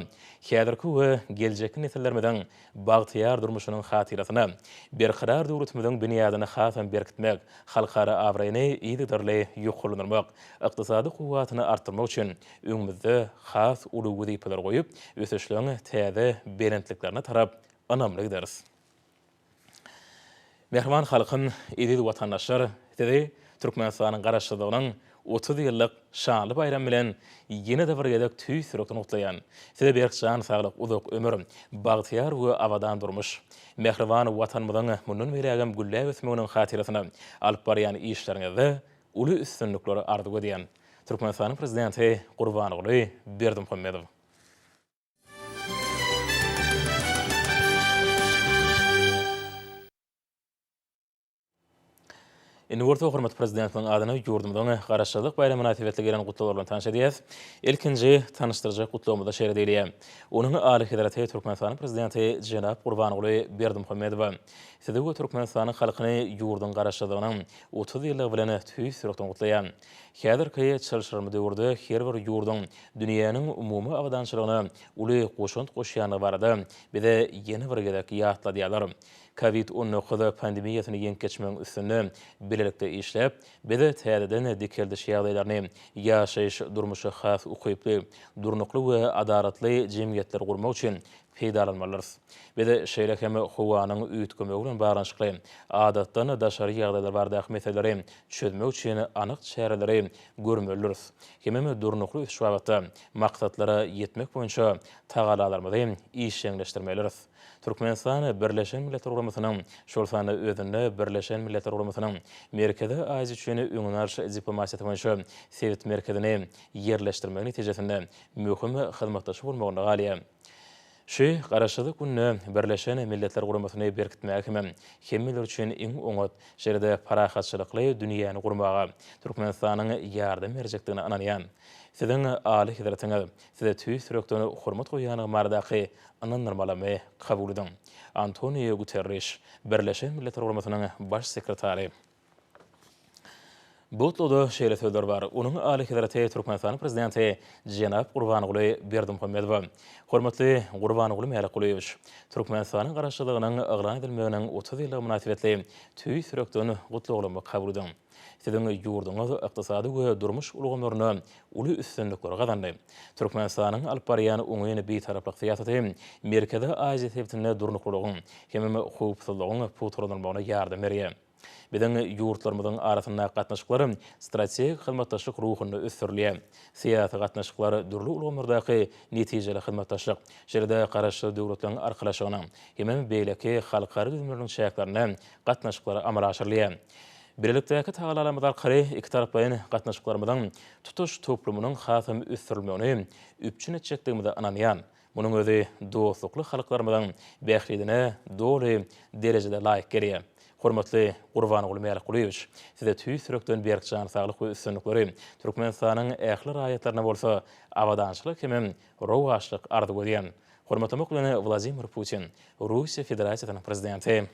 häzirki we geljekki nesillerimiziň bagtyýar durmuşynyň hatyrasyna Berkarar döwletimiziň binýadyny hasam berkitmek, halkara abraýyny yzygiderli ýokarlandyrmak, ykdysady kuwwatyny artdyrmak üçin öňümizde has uly wezipeleri goýup, ösüşleň täze belentliklerine tarap ynamly gideris. Mähriban halkym, eziz watandaşlar, sizi Türkmenistanyň Garaşsyzlygynyň 30 ýyllyk şanly baýramy bilen ýene-de bir gezek tüýs ýürekden gutlaýan. Size berk jan saglyk, uzak ömür, bagtyýar we abadan durmuş, mähriban Watanymyzyň mundan beýlägem gülläp ösmeginiň hatyrasyna alyp barýan işleriňizde uly üstünlikleri arzuw edýän. Türkmenistanyň Prezidenti Gurbanguly Berdimuhamedow. Indi bolsa hormatly Prezidentimiziň adyna ýurdumyzyň Garaşsyzlyk baýramy mynasybetli gelen gutlaglar bilen tanyş edýäris. Ilkinji tanyşdyrjak gutlagymyzda şeýle diýilýär. Onuň Alyhezreti Türkmenistanyň Prezidenti jenap Gurbanguly Berdimuhamedowa Sizi we Türkmenistanyň halkyny ýurduň Garaşsyzlygynyň 30 ýyllygy bilen tüýs ýürekden gutlaýan. Häzirki çylşyrymly döwürde her bir ýurduň dünýäniň umumy abadançylygyna uly goşant goşýandygy barada bize ýene bir gezek ýatladýarlar. Covid 19 pandemiýasyny ýeňip geçmegiň üstünde bilelikde işläp, biz täzeden dikeldiş ýagdaýlaryny, ýaşaýyş-durmuşa has ukyply, durnukly we adalatly jemgyýetleri gurmak üçin peýdalanmalydyrys. Biz şeýle hem howanyň üýtgemegi bilen baglanyşykly adatdan daşary ýagdaýlar baradaky meseleleri çözmek üçin anyk çäreleri görmelidiris. Hemem durnukly ösüş babatda maksatlara ýetmek boýunça tagallalarymyzy işjeňleşdirmelidiris. Türkmenistan Birleşen Milletler Guramasynyň, şol sanda özünde Birleşen Milletler Guramasynyň Merkezi Aziýa üçin öňüni alyş diplomatiýasy boýunça sebit merkezini ýerleşdirmegi netijesinde möhüm hyzmatdaşy bolmagynda galýar. Şu Garaşsyzlyk gününe Birleşen Milletler Guramasyny berkitmäge hemem hemmeler üçin iň oňat, şeýle-de parahatçylykly dünýäni gurmaga Türkmenistanyň ýardam berjekdigine ynanýan. Siziň Alyhezretiňiz, Size tüýs ýürekden hormat goýýanlygym baradaky ynandyrmalamy kabul ediň. Antoniu Guterriş, Birleşen Milletler Guramasynyň Baş sekretary. Bu gutlagda şeýle sözler bar, Onuň Alyhezreti Türkmenistanyň Prezidenti jenap Gurbanguly Berdimuhamedowa. Hormatly Gurbanguly Mälikgulyýewiç! Türkmenistanyň Garaşsyzlygynyň yglan edilmeginiň 30 ýyllygy mynasybetli tüýs ýürekden gutlaglarymy kabul ediň. Siziň ýurduňyz ykdysady we durmuş ulgamlarynda uly üstünlikleri gazandy. Türkmenistanyň alyp barýan oňyn Bitaraplyk syýasaty Merkezi Aziýa sebitinde durnuklylygyň hemem howpsuzlygyň pugtalandyrylmagyna ýardam berýär. Biziň ýurtlarymyzyň arasyndaky gatnaşyklar strategik hyzmatdaşlyk ruhunda ösdürilýär. Syýasy gatnaşyklar dürli ulgamlardaky netijeli hyzmatdaşlyk, şeýle-de Garaşsyz Döwletleriň Arkalaşygynyň hemem beýleki halkara düzümleriniň çäklerinde gatnaşyklar amala aşyrylýar. Bilelikdäki tagallalarymyz arkaly ikitaraplaýyn gatnaşyklarymyzyň tutuş toplumynyň hasam ösdürilmegini üpjün etjekdigimize ynanýan. Munuň özi dostlukly halklarymyzyň bähbidine doly derejede laýyk gelýär. Hormatly Gurbanguly Mälikgulyýewiç, Size tüýs ýürekden berk jan saglyk we üstünlikleri, Türkmenistanyň ähli raýatlaryna bolsa abadançylyk hemem rowaçlyk arzuw edýän. Hormatlamak bilen Wladimir Putin, Russiýa Federasiýasynyň Prezidenti.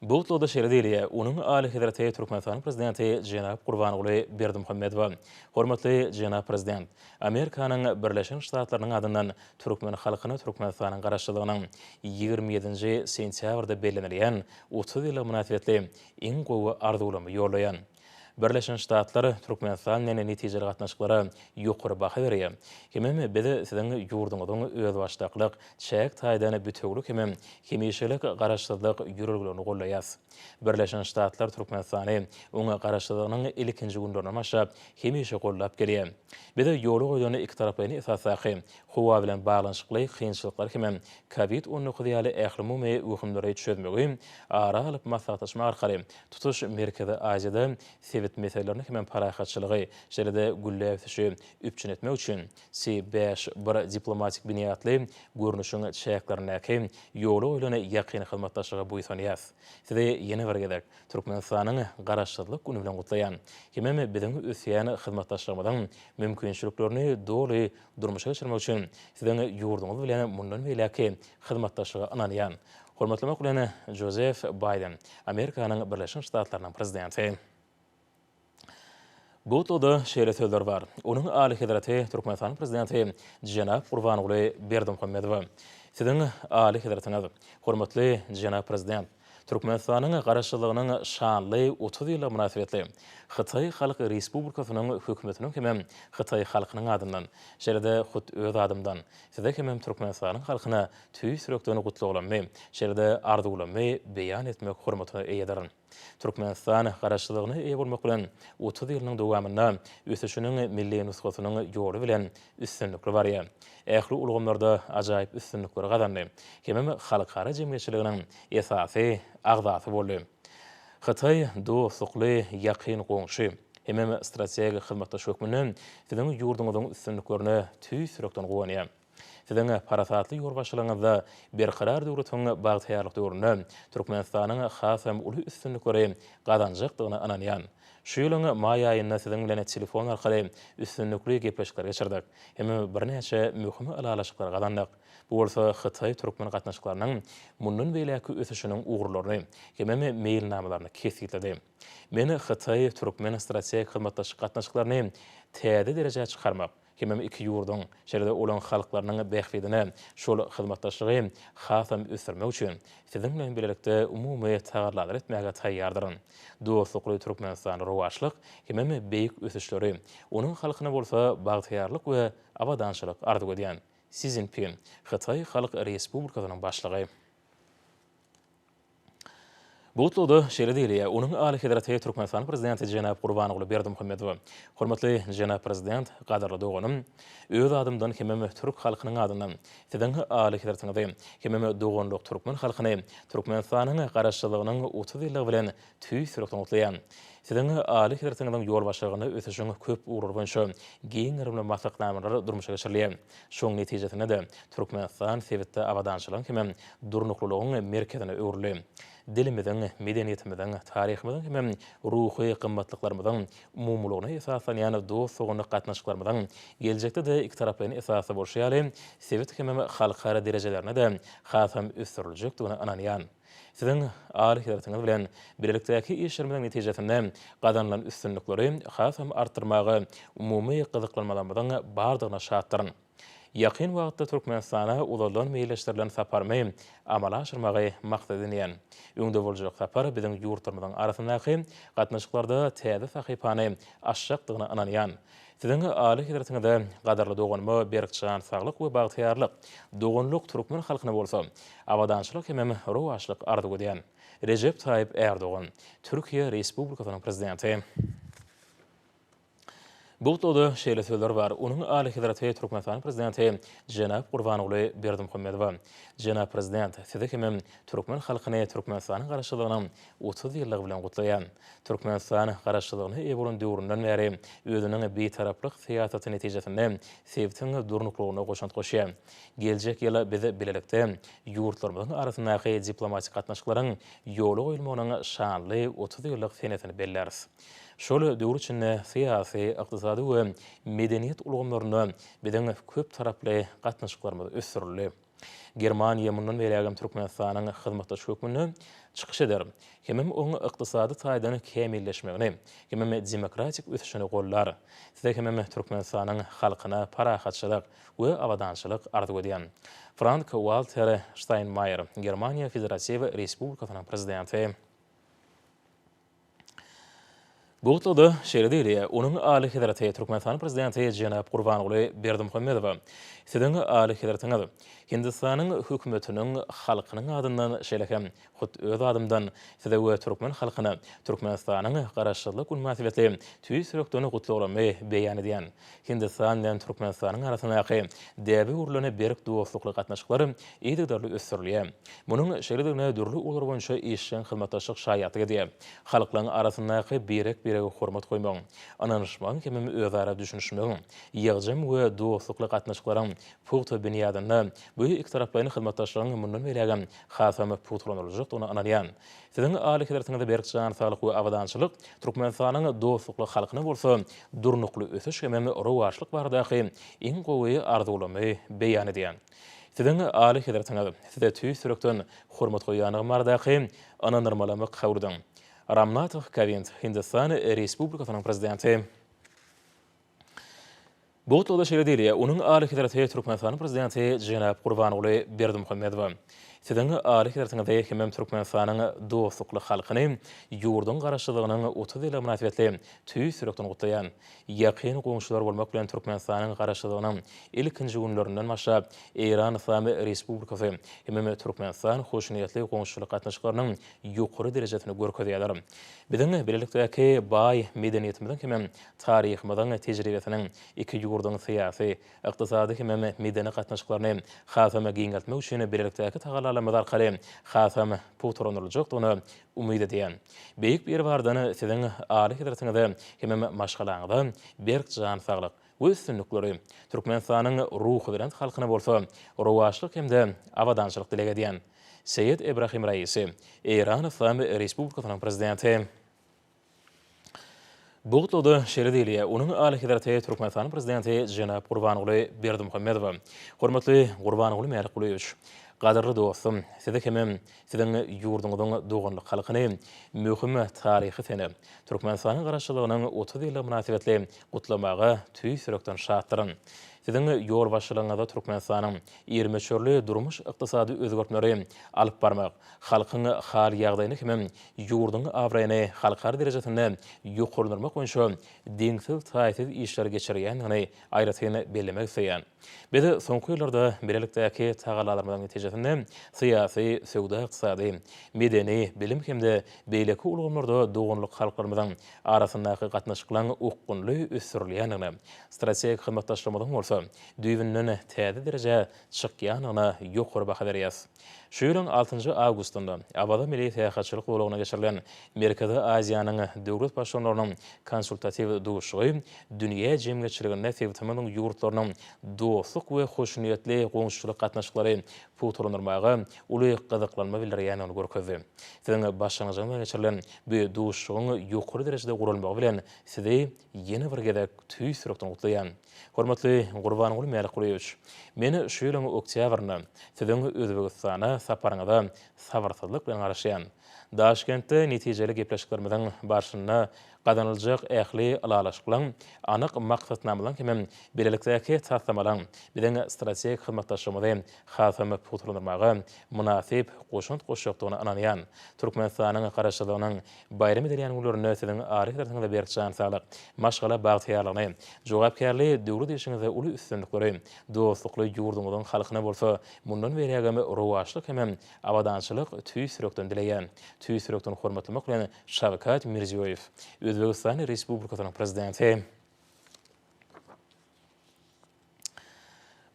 Bu gutlagda şeýle diýilýär, Onuň Alyhezreti Türkmenistanyň Prezidenti jenap Gurbanguly Berdimuhamedowa. Hormatly jenap Prezident! Amerikanyň Birleşen Ştatlarynyň adyndan türkmen halkyna Türkmenistanyň Garaşsyzlygynyň 27-nji sentýabrda bellenilýän 30 ýyllygy mynasybetli iň gowy arzuwlarymy ýollaýan. Birleşen Ştatlar Türkmenistan bilen netijeli gatnaşyklara ýokary baha berýär. Hemem biz siziň ýurduňyzyň özbaşdaklyk, çäk taýdan bitewülik hemem hemişelik garaşsyzlyk ýörelgelerini goldaýarys. Birleşen Ştatlar Türkmenistany oň garaşsyzlygynyň ilkinji günlerinden başlap hemişe goldap gelýär. Biz ýola goýlan ikitaraplaýyn esasdaky howa bilen baglanyşykly kynçylyklar hemem Covid 19 ýaly ählumumy wehimleri çözmegi ara alyp maslahatlaşmak arkaly tutuş Merkezi Aziýada sebit meselelerini hemem parahatçylygy, şeýle-de gülläp ösüşi üpjün etmek üçin C bäş bir diplomatik binýatly görnüşiň çäklerindäki ýola goýlan ýakyn hyzmatdaşlyga buýsanýarys. Sizi ýene bir gezek Türkmenistanyň Garaşsyzlyk güni bilen gutlaýan hemem biziň ösýän hyzmatdaşlygymyzyň mümkinçiliklerini doly durmuşa geçirmek üçin Siziň ýurduňyz bilen mundan beýläkki hyzmatdaşlyga ynanýan. Hormatlamak bilen, Jozef Baýden, Amerikanyň Birleşen Ştatlarynyň Prezidenti. Bu gutlagda şeýle sözler bar, Onuň Alyhezreti Türkmenistanyň Prezidenti jenap Gurbanguly Berdimuhamedowa. Siziň Alyhezretiňiz, hormatly jenap Prezident, Türkmenistanyň Garaşsyzlygynyň şanly 30 ýyllygy mynasybetli Hytaý Halk Respublikasynyň Hökümetiniň hemem Hytaý halkynyň adyndan, şeýle-de hut öz adymdan Size hemem Türkmenistanyň halkyna tüýs ýürekden gutlaglarymy, şeýle-de arzuwlarymy beýan etmek hormatyna eýedirin. Türkmenistan Garaşsyzlygyna eýe bolmak bilen, 30 ýylynyň dowamynda ösüşiniň milli nusgasynyň ýoly bilen üstünlikli barýar. Ähli ulgamlarda ajaýyp üstünlikleri gazandy hemem halkara jemgyýetçiliginiň esasy agzasy boldy. Hytaý dostlukly ýakyn goňşy hemem strategik hyzmatdaş hökmünde siziň ýurduňyzyň üstünliklerine tüýs ýürekden guwanýar. Siziň parasatly ýolbaşçylygyňyzda Berkarar döwletiň bagtyýarlyk döwründe Türkmenistanyň hasam uly üstünlikleri gazanjakdygyna ynanýan. Şu ýylyň maý aýynda siziň bilen telefon arkaly üstünlikli gepleşikler geçirdik hem birnäçe möhüm ylalaşyklary gazandyk. Bu bolsa hytaý-türkmen gatnaşyklarynyň mundan beýläkki ösüşiniň ugurlaryny hemem meýilnamalaryny kesgitledi. Men hytaý-türkmen strategik hyzmatdaşlyk gatnaşyklaryny täze derejä çykarmak, hemem iki ýurduň, şeýle-de olaryň halklarynyň bähbidine şol hyzmatdaşlygy hasam ösdürmek üçin siziň bilen bilelikde umumy tagallalar etmäge taýýardyryn. Dostlukly Türkmenistana rowaçlyk hemem beýik ösüşleri, onuň halkyna bolsa bagtyýarlyk we abadançylyk arzuw edýän. Si Szinpin, Hytaý Halk Respublikasynyň Başlygy. Bu gutlagda şeýle diýilýär, Onuň Alyhezreti Türkmenistanyň Prezidenti jenap Gurbanguly Berdimuhamedowa. Hormatly jenap Prezident, gadyrly doganym, öz adymdan hemem türk halkynyň adyndan Siziň Alyhezretiňizi hemem doganlyk türkmen halkyny Türkmenistanyň Garaşsyzlygynyň 30 ýyllygy bilen tüýs ýürekden gutlaýan. Siziň Alyhezretiňiziň ýolbaşçylygynda ösüşiň köp ugurlary boýunça giň gerimli maksatnamalar durmuşa geçirilýär. Şoň netijesinde-de, Türkmenistan sebitde abadançylygyň hemem durnuklylygyň merkezine öwrüldi. Dilimiziň, medeniýetimiziň, taryhymyzyň hemem ruhy gymmatlyklarymyzyň umumylygyna esaslanýan dost-doganlyk gatnaşyklarymyzyň geljekde-de ikitaraplaýyn esasda bolşy ýaly, sebit hemem halkara derejelerinde-de hasam ösdüriljekdigine ynanýan. Siziň Alyhezretiňiz bilen bilelikdäki işlerimiziň netijesinde gazanylan üstünlikleri hasam artdyrmaga umumy gyzyklanmalarymyzyň bardygyna şatdyryn. Ýakyn wagtda Türkmenistana uzaldan meýilleşdirilen saparymy amala aşyrmagy maksat edinýän. Öňde boljak sapar biziň ýurtlarymyzyň arasyndaky gatnaşyklarda täze sahypany açjakdygyna ynanýan. Siziň Alyhezretiňize, gadyrly doganyma berk jan saglyk we bagtyýarlyk, doganlyk türkmen halkyna bolsa abadançylyk hemem rowaçlyk arzuw edýän. Rejep Taýyp Ärdogan, Türkiýe Respublikasynyň Prezidenti. Bu gutlagda şeýle sözler bar, Onuň Alyhezreti Türkmenistanyň Prezidenti jenap Gurbanguly Berdimuhamedowa. Jenap Prezident, Sizi hemem türkmen halkyny Türkmenistanyň Garaşsyzlygynyň 30 ýyllygy bilen gutlaýan. Türkmenistan Garaşsyzlygyna eýe bolan döwründen bäri özüniň Bitaraplyk syýasaty netijesinde sebitiň durnuklylygyna goşant goşýar. Geljek ýyl biz bilelikde ýurtlarymyzyň arasyndaky diplomatik gatnaşyklaryň ýola goýulmagynyň şanly 30 ýyllyk senesini belläris. Şol döwür içinde syýasy, ykdysady we medeniýet ulgamlarynda biziň köptaraply gatnaşyklarymyz ösdürildi. Germaniýa mundan beýlägem Türkmenistanyň hyzmatdaşy hökmünde çykyş eder, hemem oň ykdysady taýdan kämilleşmegini, hemem demokratik ösüşini goldar. Size hemem Türkmenistanyň halkyna parahatçylyk we abadançylyk arzuw edýän. Frank-Walter Ştaýnmaýer, Germaniýa Federatiw Respublikasynyň Prezidenti. Bu gutlagda şeýle diýilýär, Onuň Alyhezreti Türkmenistanyň Prezidenti jenap Gurbanguly Berdimuhamedowa, Siziň Alyhezretiňiz, Hindistanyň Hökümetiniň, halkynyň adyndan, şeýle hem hut öz adymdan Size we türkmen halkyna Türkmenistanyň Garaşsyzlyk güni mynasybetli tüýs ýürekden gutlaglarymy beýan edýän. Hindistan bilen Türkmenistanyň arasyndaky däbe öwrülen berk dostlukly gatnaşyklar yzygiderli ösdürilýär. Munuň şeýledigine dürli ugurlar boýunça işjeň hyzmatdaşlyk şaýatlyk edýär. Halklaryň arasyndaky birek-birege hormat goýmagyň, ynanyşmagyň hemem özara düşünişmegiň, ýygjam we dostlukly gatnaşyklaryň pugta binýadynda bu ikitaraplaýyn hyzmatdaşlygyň mundan beýlägem hasam pugtalandyryljakdygyna ynanýan. Siziň Alyhezretiňize berk jan saglyk we abadançylyk, Türkmenistanyň dostlukly halkyna bolsa durnukly ösüş hemem rowaçlyk baradaky iň gowy arzuwlarymy beýan edýän. Siziň Alyhezretiňiz, Size tüýs ýürekden hormat goýýandygym baradaky ynandyrmalamy kabul ediň. Ramnath Kowind, Hindistan Respublikasynyň Prezidenti. Bu gutlagda şeýle diýilýär, Onuň Alyhezreti Türkmenistanyň Prezidenti jenap Gurbanguly Berdimuhamedowa, Siziň Alyhezretiňizi hemem Türkmenistanyň dostlukly halkyny ýurduň Garaşsyzlygynyň 30 ýyllygy mynasybetli tüýs ýürekden gutlaýan. Ýakyn goňşular bolmak bilen Türkmenistanyň Garaşsyzlygynyň ilkinji günlerinden başlap Eýran Yslam Respublikasy hemem Türkmenistan hoşniýetli goňşuçylyk gatnaşyklarynyň ýokary derejesini görkezýärler. Biziň bilelikdäki baý medeniýetimiziň hemem taryhymyzyň tejribesiniň iki ýurduň syýasy, ykdysady hemem medeni gatnaşyklaryny hasam giňeltmek üçin bilelikdäki tagallalarymyz arkaly hasam pugtalandyryljakdygyna umyt edýän. Beýik Biribardan Siziň Alyhezretiňize hemem maşgalaňyza berk jan saglyk we üstünlikleri, Türkmenistanyň ruhubelent halkyna bolsa rowaçlyk hem-de abadançylyk dileg edýän. Seýed Ebrahim Raisi, Eýran Yslam Respublikasynyň Prezidenti. Bu gutlagda şeýle diýilýär, Onuň Alyhezreti Türkmenistanyň Prezidenti jenap Gurbanguly Berdimuhamedowa. Hormatly Gurbanguly Mälikgulyýewiç! Gadyrly dostum, Sizi hemem Siziň ýurduňyzyň doganlyk halkyny möhüm taryhy sene, Türkmenistanyň Garaşsyzlygynyň 30 ýyllygy mynasybetli gutlamaga tüýs ýürekden şatdyryn. Siziň ýolbaşçylygyňyzda Türkmenistanyň iri möçberli durmuş-ykdysady özgertmeleri alyp barmak, halkyň hal-ýagdaýyny hemem ýurduň abraýyny halkara derejesinde ýokarlandyrmak boýunça deňsiz-taýsyz işleri geçirýändigini aýratyn bellemek isleýän. Biz soňky ýyllarda bilelikdäki tagallalarymyzyň netijesinde syýasy, söwda-ykdysady, medeni, bilim hem-de beýleki ulgamlarda doganlyk halklarymyzyň arasyndaky gatnaşyklaryň okgunly ösdürilýändigine, strategik hyzmatdaşlygymyzyň bolsa düýbünden täze derejä çykýandygyna ýokary baha berýäris. Şu ýylyň altynjy awgustynda Awaza milli syýahatçylyk zolagynda geçirilen Merkezi Aziýanyň döwlet Baştutanlarynyň konsultatiw duşuşygy dünýä jemgyýetçiliginde sebitimiziň ýurtlarynyň dostluk we hoşniýetli goňşuçylyk gatnaşyklary pugtalandyrmaga uly gyzyklanma bildirýändigini görkezdi. Siziň başlangyjyňyzda geçirilen bu duşuşygyň ýokary derejede guralmagy bilen Sizi ýene bir gezek tüýs ýürekden gutlaýan. Hormatly Gurbanguly Mälikgulyýewiç, men şu ýylyň oktýabrynda Siziň Özbegistana saparyňyza sabyrsyzlyk bilen garaşýan. Daşkentde netijeli gepleşiklerimiziň barşynda. Gazanyljak ähli ylalaşyklaryň, anyk maksatnamalaryň hemem bilelikdäki taslamalaryň biziň strategik hyzmatdaşlygymyzy hasam pugtalandyrmaga mynasyp goşant goşjakdygyna ynanýan. Türkmenistanyň Garaşsyzlygynyň baýram edilýän günlerinde Siziň aly hezretiňize berk jan saglyk, maşgala bagtyýarlygyny, jogapkärli döwlet işiňizde uly üstünlikleri, dostlukly ýurduňyzyň halkyna bolsa mundan beýlägem rowaçlyk hemem abadançylyk tüýs ýürekden dileýän. Tüýs ýürekden hormatlamak bilen Şawkat Mirziýoýew, Özbegistan Respublikasynyň Prezidenti.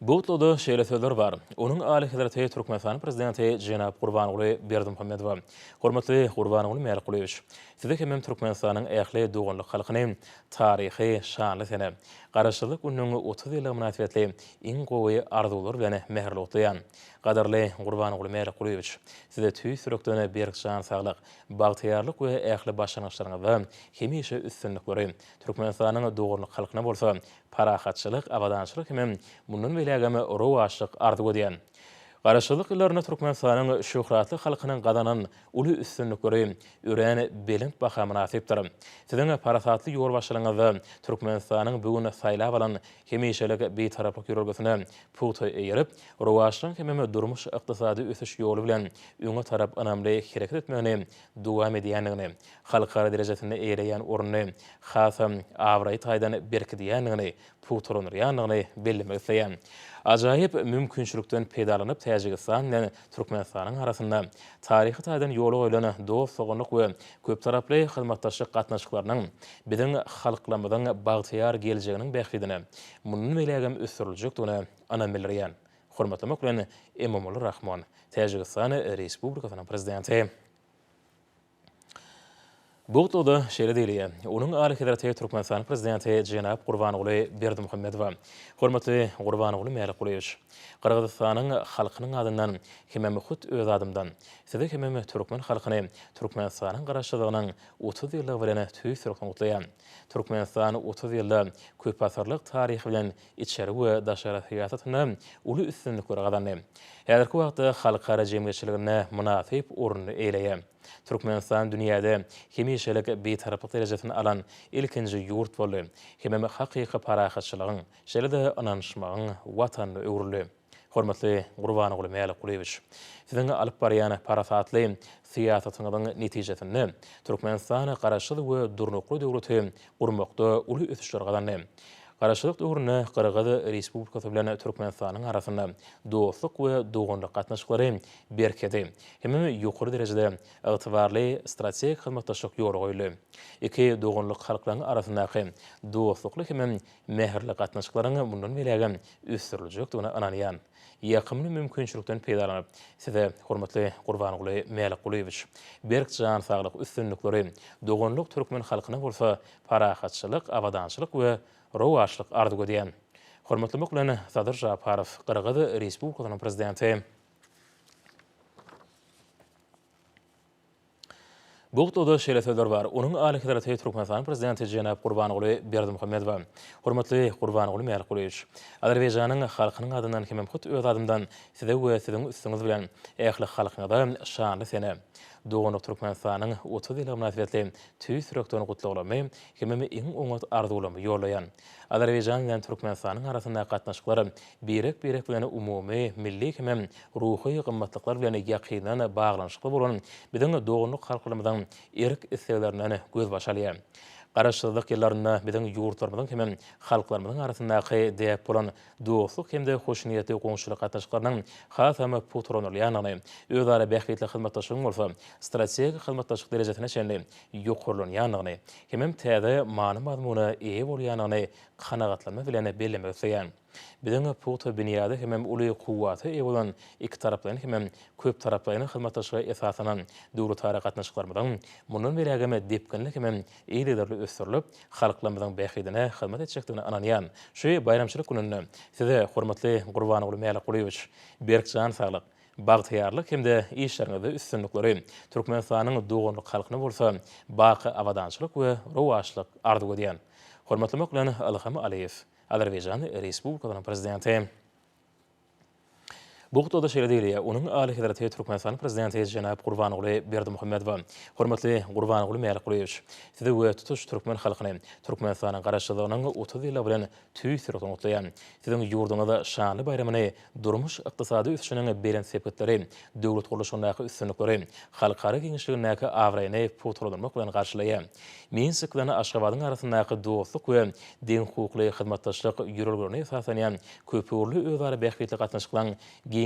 Bu gutlagda şeýle sözler bar, Onuň Alyhezreti Türkmenistanyň Prezidenti jenap Gurbanguly Berdimuhamedowa. Hormatly Gurbanguly Mälikgulyýewiç! Sizi hemem Türkmenistanyň ähli doganlyk halkyny taryhy şanly sene, Garaşsyzlyk gününiň 30 ýyllygy mynasybetli iň gowy arzuwlar bilen mähirli gutlaýan. Gadyrly Gurbanguly Mälikgulyýewiç! Size tüýs ýürekden berk jan saglyk, bagtyýarlyk we ähli başlangyçlaryňyzda hemişe üstünlikleri, Türkmenistanyň doganlyk halkyna bolsa parahatçylyk, abadançylyk hemem mundan beýlägem rowaçlyk arzuw edýän. Garaşsyzlyk ýyllarynda Türkmenistanyň şöhratly halkynyň gazanan uly üstünlikleri örän belent baha mynasypdyr. Siziň parasatly ýolbaşçylygyňyzda Türkmenistanyň bu gün saýlap alan hemişelik Bitaraplyk ýörelgesine pugta eýerip, rowaçlygyň hemem durmuş-ykdysady ösüş ýoly bilen öňe tarap ynamly hereket etmegini dowam edýändigini, halkara derejesinde eýeleýän ornuny hasam abraý taýdan berkidýändigini pugtalandyrýandygyny bellemek isleýän. Ajaýyp mümkinçilikden peýdalanyp Täjigistan bilen Türkmenistanyň arasynda taryhy taýdan ýola goýlan dost-doganlyk we köptaraply hyzmatdaşlyk gatnaşyklarynyň biziň halklarymyzyň bagtyýar geljeginiň bähbidine mundan beýlägem ösdüriljekdigine ynam bildirýän. Hormatlamak bilen Emomali Rahmon, Täjigistan Respublikasynyň Prezidenti. Bu gutlagda şeýle diýilýär, Onuň Alyhezreti Türkmenistanyň Prezidenti jenap Gurbanguly Berdimuhamedowa. Hormatly Gurbanguly Mälikgulyýewiç! Gyrgyzystanyň halkynyň adyndan hemem hut öz adymdan Sizi hemem türkmen halkyny Türkmenistanyň Garaşsyzlygynyň 30 ýyllygy bilen tüýs ýürekden gutlaýan. Türkmenistan 30 ýylda köpasyrlyk taryhy bilen içeri we daşary syýasatynda uly üstünlikleri gazandy. Häzirki wagtda halkara jemgyýetçiliginde mynasyp ornuny eýeleýär. Türkmenistan dünýäde hemişelik Bitaraplyk derejesini alan ilkinji ýurt boldy hemem hakyky parahatçylygyň, şeýle-de ynanyşmagyň Watanyna öwrüldi. Hormatly Gurbanguly Mälikgulyýewiç, Siziň alyp barýan parasatly syýasatyňyzyň netijesinde Türkmenistan Garaşsyz we durnukly döwleti gurmakda uly ösüşler gazandy. Garaşsyzlyk döwründe Gyrgyz Respublikasy bilen Türkmenistanyň arasynda dostluk we doganlyk gatnaşyklary berkedi hemem ýokary derejede ygtybarly strategik hyzmatdaşlyk ýola goýuldy. Iki doganlyk halklaryň arasyndaky dostlukly hemem mähirli gatnaşyklaryň mundan beýlägem ösdüriljekdigine ynanýan. Ýakymly mümkinçilikden peýdalanyp, Size, hormatly Gurbanguly Mälikgulyýewiç, berk jan saglyk, üstünlikleri, doganlyk türkmen halkyna bolsa parahatçylyk, abadançylyk we rowaçlyk arzuw edýän. Hormatlamak bilen, Sadyr Žaparow, Gyrgyz Respublikasynyň Prezidenti. Bu gutlagda şeýle sözler bar, Onuň Alyhezreti Türkmenistanyň Prezidenti jenap Gurbanguly Berdimuhamedowa. Hormatly Gurbanguly Mälikgulyýewiç! Azerbaýjanyň halkynyň adyndan hemem hut öz adymdan Size we Siziň üstüňiz bilen ähli halkyňyza şanly sene, doganlyk Türkmenistanyň 30 ýyllygy mynasybetli tüýs ýürekden gutlaglarymy hemem iň oňat arzuwlarymy ýollaýan. Azerbaýjan bilen Türkmenistanyň arasyndaky gatnaşyklar birek-birek bilen umumy milli hemem ruhy gymmatlyklar bilen ýakyndan baglanyşykly bolan biziň doganlyk halklarymyzyň erk-isleglerinden gözbaş alýar. Garaşsyzlyk ýyllarynda biziň ýurtlarymyzyň hemem halklarymyzyň arasyndaky däp bolan dostluk hem-de hoşniýetli goňşuçylyk gatnaşyklarynyň hasam pugtalanylýandygyny, özara bähbitli hyzmatdaşlygyň bolsa strategik hyzmatdaşlyk derejesine çenli ýokarlanýandygyny hemem täze many-mazmuna eýe bolýandygyny kanagatlanma bilen bellemek isleýän. Biziň pugta binýada hemem uly kuwwata eýe bolan ikitaraplaýyn hemem köptaraplaýyn hyzmatdaşlyga esaslanan döwletara gatnaşyklarymyzyň mundan beýlägem depginli hemem yzygiderli ösdürilip, halklarymyzyň bähbidine hyzmat etjekdigine ynanýan. Şu baýramçylyk gününde Size, hormatly Gurbanguly Mälikgulyýewiç, berk jan saglyk, bagtyýarlyk hem-de işleriňizde üstünlikleri, Türkmenistanyň doganlyk halkyna bolsa baky abadançylyk we rowaçlyk arzuw edýän. Hormatlamak bilen, Ilham Aliýew. Azerbaýjan Respublikasynyň Prezidenti. Bu gutlagda şeýle diýilýär, Onuň Alyhezreti Türkmenistanyň Prezidenti jenap Gurbanguly Berdimuhamedowa, Hormatly Gurbanguly Mälikgulyýewiç! Sizi we tutuş türkmen halkyny Türkmenistanyň Garaşsyzlygynyň 30 ýyllygy bilen tüýs ýürekden gutlaýan. Siziň ýurduňyz şanly baýramyny durmuş-ykdysady ösüşiniň belent sepgitleri, döwlet gurluşygyndaky üstünlikleri, halkara giňişligindäki abraýyny pugtalandyrmak bilen garşylaýar. Minsk bilen Aşgabadyň arasyndaky dostluk we deňhukukly hyzmatdaşlyk ýörelgelerine esaslanýan köpugurly özara bähbitli gatnaşyklaryň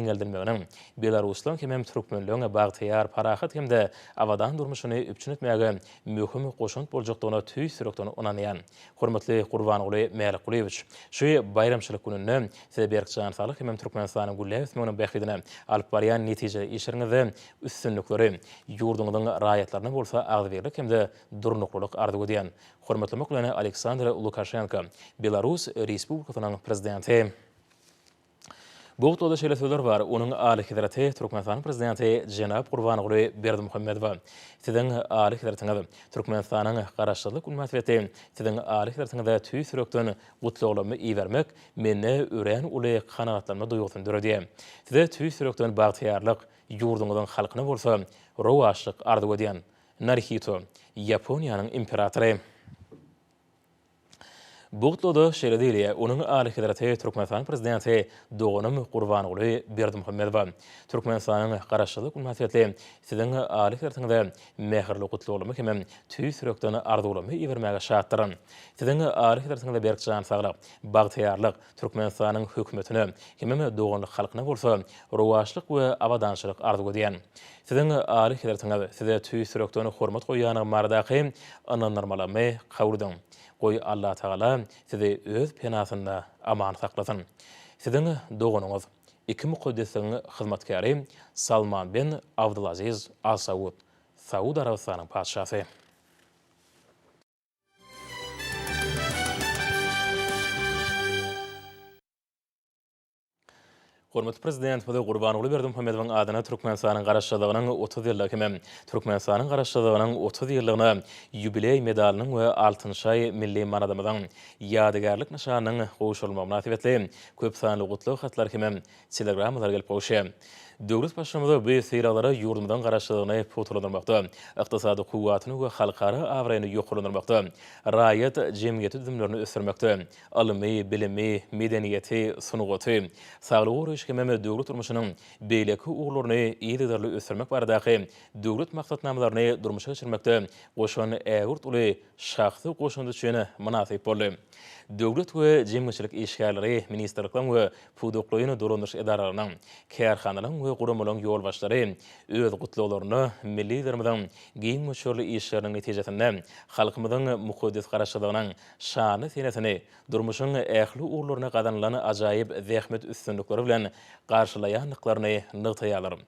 giňeldilmeginiň belaruslaryň hemem türkmenleriň bagtyýar, parahat hem-de abadan durmuşyny üpjün etmäge möhüm goşant boljakdygyna tüýs ýürekden ynanýan. Hormatly Gurbanguly Mälikgulyýewiç, şu baýramçylyk gününde Size berk jan saglyk hemem Türkmenistanyň gülläp ösmeginiň bähbidine alyp barýan netijeli işleriňizde üstünlikleri, ýurduňyzyň raýatlaryna bolsa agzybirlik hem-de durnuklylyk arzuw edýän. Hormatlamak bilen Aleksandr Lukaşenko, Belarus Respublikasynyň Prezidenti. Bu gutlagda şeýle sözler bar, Onuň Alyhezreti Türkmenistanyň Prezidenti jenap Gurbanguly Berdimuhamedowa, Siziň Alyhezretiňiz, Türkmenistanyň Garaşsyzlyk güni mynasybetli Siziň Alyhezretiňize tüýs ýürekden gutlaglarymy ibermek mende örän uly kanagatlanma duýgusyny döredýär. Size tüýs ýürekden bagtyýarlyk, ýurduňyzyň halkyna bolsa rowaçlyk arzuw edýän. Narihito, Ýaponiýanyň imperatory. Bu gutlagda şeýle diýilýär, Onuň Alyhezreti Türkmenistanyň Prezidenti doganym Gurbanguly Berdimuhamedowa, Türkmenistanyň Garaşsyzlyk güni mynasybetli Siziň Alyhezretiňize mähirli gutlaglarymy hemem tüýs ýürekden arzuwlarymy ibermäge şatdyryn. Siziň Alyhezretiňize berk jan saglyk, bagtyýarlyk, Türkmenistanyň Hökümetine hemem doganlyk halkyna bolsa rowaçlyk we abadançylyk arzuw edýän. Siziň Alyhezretiňiz Size tüýs ýürekden hormat goýýanlygym baradaky ynandyrmalarymy kabul ediň. Goý, Allatagala sizi öz penasynda aman saklasyn. Siziň doganyňyz, iki mukaddesligiň hyzmatkäri Salman ben Abdulaziz Al Saud, Saud Arabystanyň patyşasy. Hormatly Prezidentimiz Gurbanguly Berdimuhamedowyň adyna Türkmenistanyň Garaşsyzlygynyň 30 ýyllygy hem Türkmenistanyň Garaşsyzlygynyň 30 ýyllygyna ýubileý medalynyň we Altyn şaý milli manadymyzyň ýadygärlik nyşanynyň gowşurylmagy mynasybetli köp sanly gutlag hatlary hem telegrammalar gelip gowuşýar. Döwlet Baştutanymyz bu sylaglara ýurdumyzyň Garaşsyzlygyny pugtalandyrmakda, ykdysady kuwwatyny we halkara abraýyny ýokarlandyrmakda, raýat jemgyýeti düzümlerini ösdürmekde, ylmy, bilimi, medeniýeti, sungaty, saglygy goraýyş hemem döwlet durmuşynyň beýleki ugurlaryny yzygiderli ösdürmek baradaky döwlet maksatnamalaryny durmuşa geçirmekde goşan ägirt uly şahsy goşandy üçin mynasyp boldy. Döwlet we jemgyýetçilik işgärleri, ministrlikleriň we pudaklaýyn dolandyryş edaralarynyň, kärhanalaryň we guramalaryň ýolbaşçylary öz gutlaglarynda milli Liderimiziň giň möçberli işleriniň netijesinde halkymyzyň mukaddes Garaşsyzlygynyň şanly senesini durmuşyň ähli ugurlarynda gazanylan ajaýyp zähmet üstünlikleri bilen garşylaýandyklaryny nygtaýarlar.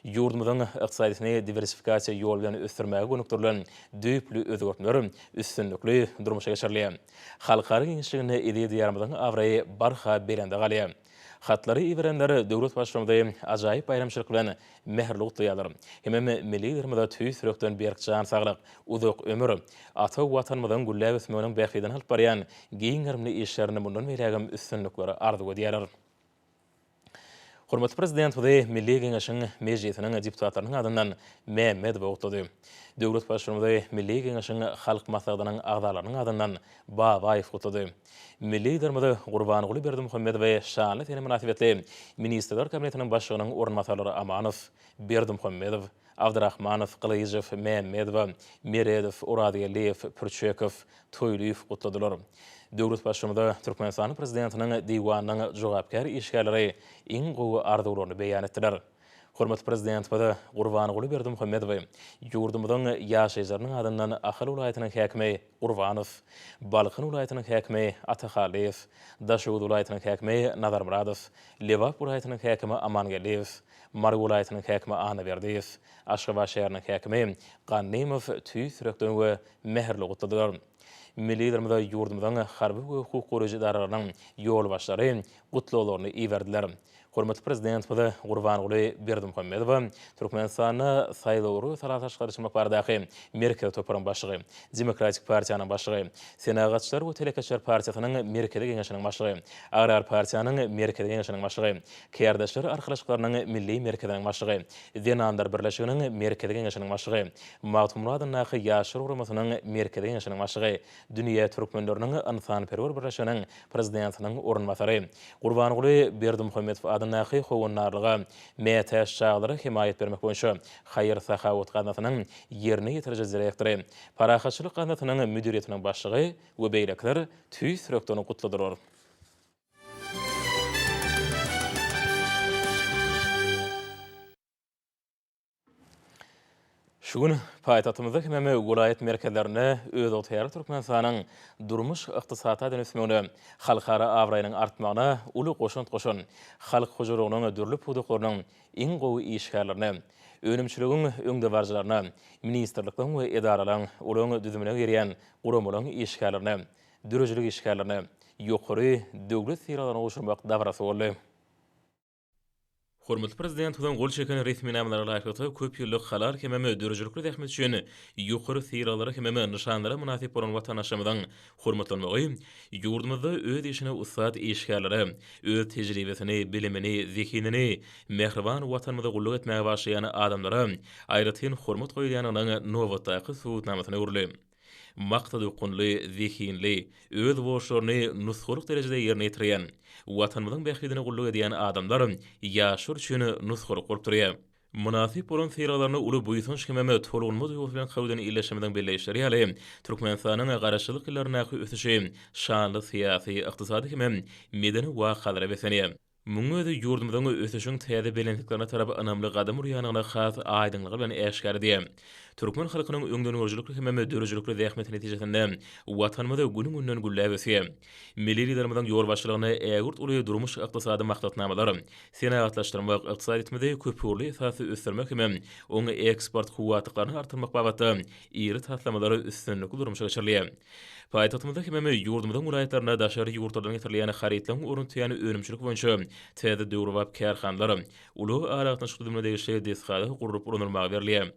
Ýurdumyzyň ykdysadyýetini diwersifikasiýa ýoly bilen ösdürmäge gönükdirilen düýpli özgertmeler üstünlikli durmuşa geçirilýär. Halkara giňişliginde eziz Diýarymyzyň abraýy barha belende galýar. Hatlary iberenler döwlet Baştutanymyzy ajaýyp baýramçylyk bilen mähirli gutlaýarlar. Hemem Milli Liderimize tüýs ýürekden berk jan saglyk, uzak ömür, ata Watanymyzyň gülläp ösmeginiň bähbidine alyp barýan giň gerimli işlerinde mundan beýlägem üstünlikleri arzuw edýärler. Hormatly Prezidentimizi Milli Geňeşiň Mejlisiniň deputatlarynyň adyndan Mämmedowa gutlady. Döwlet Baştutanymyzy Milli Geňeşiň Halk Maslahatynyň agzalarynyň adyndan Babaýew gutlady. Milli Liderimiz Gurbanguly Berdimuhamedowy şanly sene mynasybetli Ministrler Kabinetiniň Başlygynyň orunbasarlary Amanow, Berdimuhamedow, Abdyrahmanow, Gylyjow, Mämmedowa, Meredow, Orazgeldiýew, Pürçekow, Toýlyýew gutladylar. Döwlet Baştutanyza Türkmenistanyň Prezidentiniň Diwanynyň jogapkär işgärleri iň gowy arzuwlaryny beýan etdiler. Hormatly Prezidentimiz Gurbanguly Berdimuhamedowy ýurdumyzyň ýaşaýjylarynyň adyndan Ahal welaýatynyň häkimi Gurbanow, Balkan welaýatynyň häkimi Atahallyýew, Daşoguz welaýatynyň häkimi Nazarmyradow, Lebap welaýatynyň häkimi Amangeldiýew, Mary welaýatynyň häkimi Annaberdiýew, Aşgabat şäheriniň häkimi Gannymow tüýs ýürekden we mähirli gutladylar. Milli Liderimize ýurdumyzyň harby we hukuk goraýjy edaralarynyň ýolbaşçylary gutlaglaryny iberdiler. Hormatly Prezidentimiz Gurbanguly Berdimuhamedowa Türkmenistanda Saýlawlary we sala salşyklary geçirmek baradaky Merkezi toparyň başlygy, Demokratik partiýanyň başlygy, Senagatçylar we telekeçiler partiýasynyň Merkezi geňeşiniň başlygy, Agrar partiýanyň Merkezi geňeşiniň başlygy, Kärdeşler arkalaşyklarynyň Milli merkeziniň başlygy, Zenanlar birleşiginiň Merkezi geňeşiniň başlygy, Magtymguly adyndaky Ýaşlar guramasynyň Merkezi geňeşiniň başlygy, Dünýä türkmenleriniň ynsanperwer birleşiginiň Prezidentiniň orunbasary, Gurbanguly Berdimuhamedow adyndaky Howandarlyga mätäç çagalara hemaýat bermek boýunça haýyr-sahawat gaznasynyň ýerine ýetiriji direktory, Parahatçylyk gaznasynyň müdiriýetiniň başlygy we beýlekiler tüýs ýürekden gutladylar. Şu gün paýtagtymyzda hemem welaýat merkezlerinde özygtyýarly Türkmenistanyň durmuş-ykdysady taýdan ösmegine, halkara abraýynyň artmagyna uly goşant goşan halk hojalygynyň dürli pudaklarynyň iň gowy işgärlerine, önümçiligiň öňdebaryjylaryna, ministrlikleriň we edaralaryň, olaryň düzümine girýän guramalaryň işgärlerine, döredijilik işgärlerine ýokary döwlet sylaglaryny gowşurmak dabarasy boldy. Hormatly Prezidentimiziň gol çeken resminamalara laýyklykda, köp ýyllyk halal hemem döredijilikli zähmet üçin ýokary sylaglara hemem nyşanlara mynasyp bolan watandaşlarymyzyň hormatlanmagy ýurdumyzda öz işine ussat işgärlere, öz tejribesini, bilimini, zehinini mähriban Watanymyza gulluk etmäge bagyşlaýan adamlara aýratyn hormat goýulýandygynyň nobatdaky subutnamasyna öwrüldi. Maksadaokgunly, zehinli, öz borçlaryny nusgalyk derejede ýerine ýetirýän, Watanymyzyň bähbidine gulluk edýän adamlar ýaşlar üçin nusgalyk bolup durýar. Mynasyp bolan sylaglaryny uly buýsanç hemem tolgunma duýgusy bilen kabul eden ildeşlerimiziň belleýişleri ýaly, Türkmenistanyň Garaşsyzlyk ýyllaryndaky ösüşi şanly syýasy, ykdysady hemem medeni wakalara beslenýär. Munuň özi ýurdumyzyň ösüşiň täze belentliklerine tarap ynamly gadam urýandygyny has aýdyňlygy bilen äşgär edýär. Türkmen halkynyň öňdengörüjilikli hemem döredijilikli zähmeti netijesinde Watanymyz günüň-günden gülläp ösýär. Milli Liderimiziň ýolbaşçylygynda ägirt uly durmuş-ykdysady maksatnamalar, senagatlaşdyrmak, ykdysadyýetimizi köpugurly esasda ösdürmek hemem oň eksport kuwwatlyklaryny artdyrmak babatda iri taslamalar üstünlikli durmuşa geçirilýär. Paýtagtymyzda hemem ýurdumyzyň welaýatlarynda daşary ýurtlardan getirilýän harytlaryň ornuny tutýan önümçilik boýunça täze döwrebap kärhanalar, ulag-aragatnaşyk düzümine degişli desgalar gurlup ulanylmaga berilýär.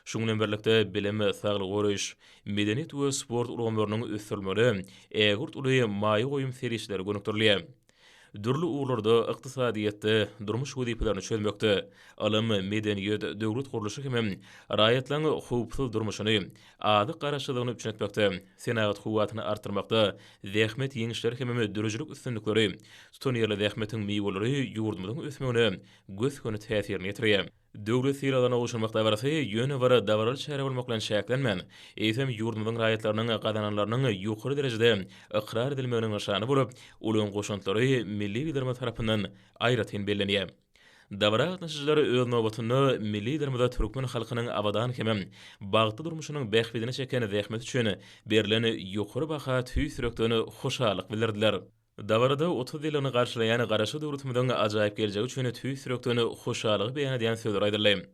Şunuň bilen birlikde, bilim, saglygy goraýyş, medeniýet we sport ulgamlarynyň ösdürilmegine ägirt uly maýa goýum serişdeleri gönükdirilýär. Dürli ugurlarda, ykdysadyýetde, durmuş wezipelerini çözmekde, ylym, medeniýet, döwlet gurluşy hemem raýatlaryň howpsuz durmuşyny, azyk garaşsyzlygyny üpjün etmekde, senagat kuwwatyny artdyrmakda zähmet ýeňişleri hemem döredijilik üstünlikleri, tutanýerli zähmetiň miweleri ýurdumyzyň ösmegine gös-göni täsirini ýetirýär. Döwlet sylaglaryna gowşurmak dabarasy ýöne bir dabaraly çäre bolmak bilen çäklenmän, eýsem, ýurdumyzyň raýatlarynyň gazananlarynyň ýokary derejede ykrar edilmeginiň nyşany bolup, olaryň goşantlary milli Liderimiz tarapyndan aýratyn bellenýär. Dabara gatnaşyjylar öz nobatynda milli Liderimize türkmen halkynyň abadan hemem bagtly durmuşynyň bähbidine çeken zähmeti üçin berlen ýokary baha tüýs ýürekden hoşallyk bildirdiler. Dabarada 30 ýyllygyny garşylaýan Garaşsyz döwletimiziň ajaýyp geljegi üçin tüýs ýürekden hoşallygy beýan edýän sözler aýdyldy.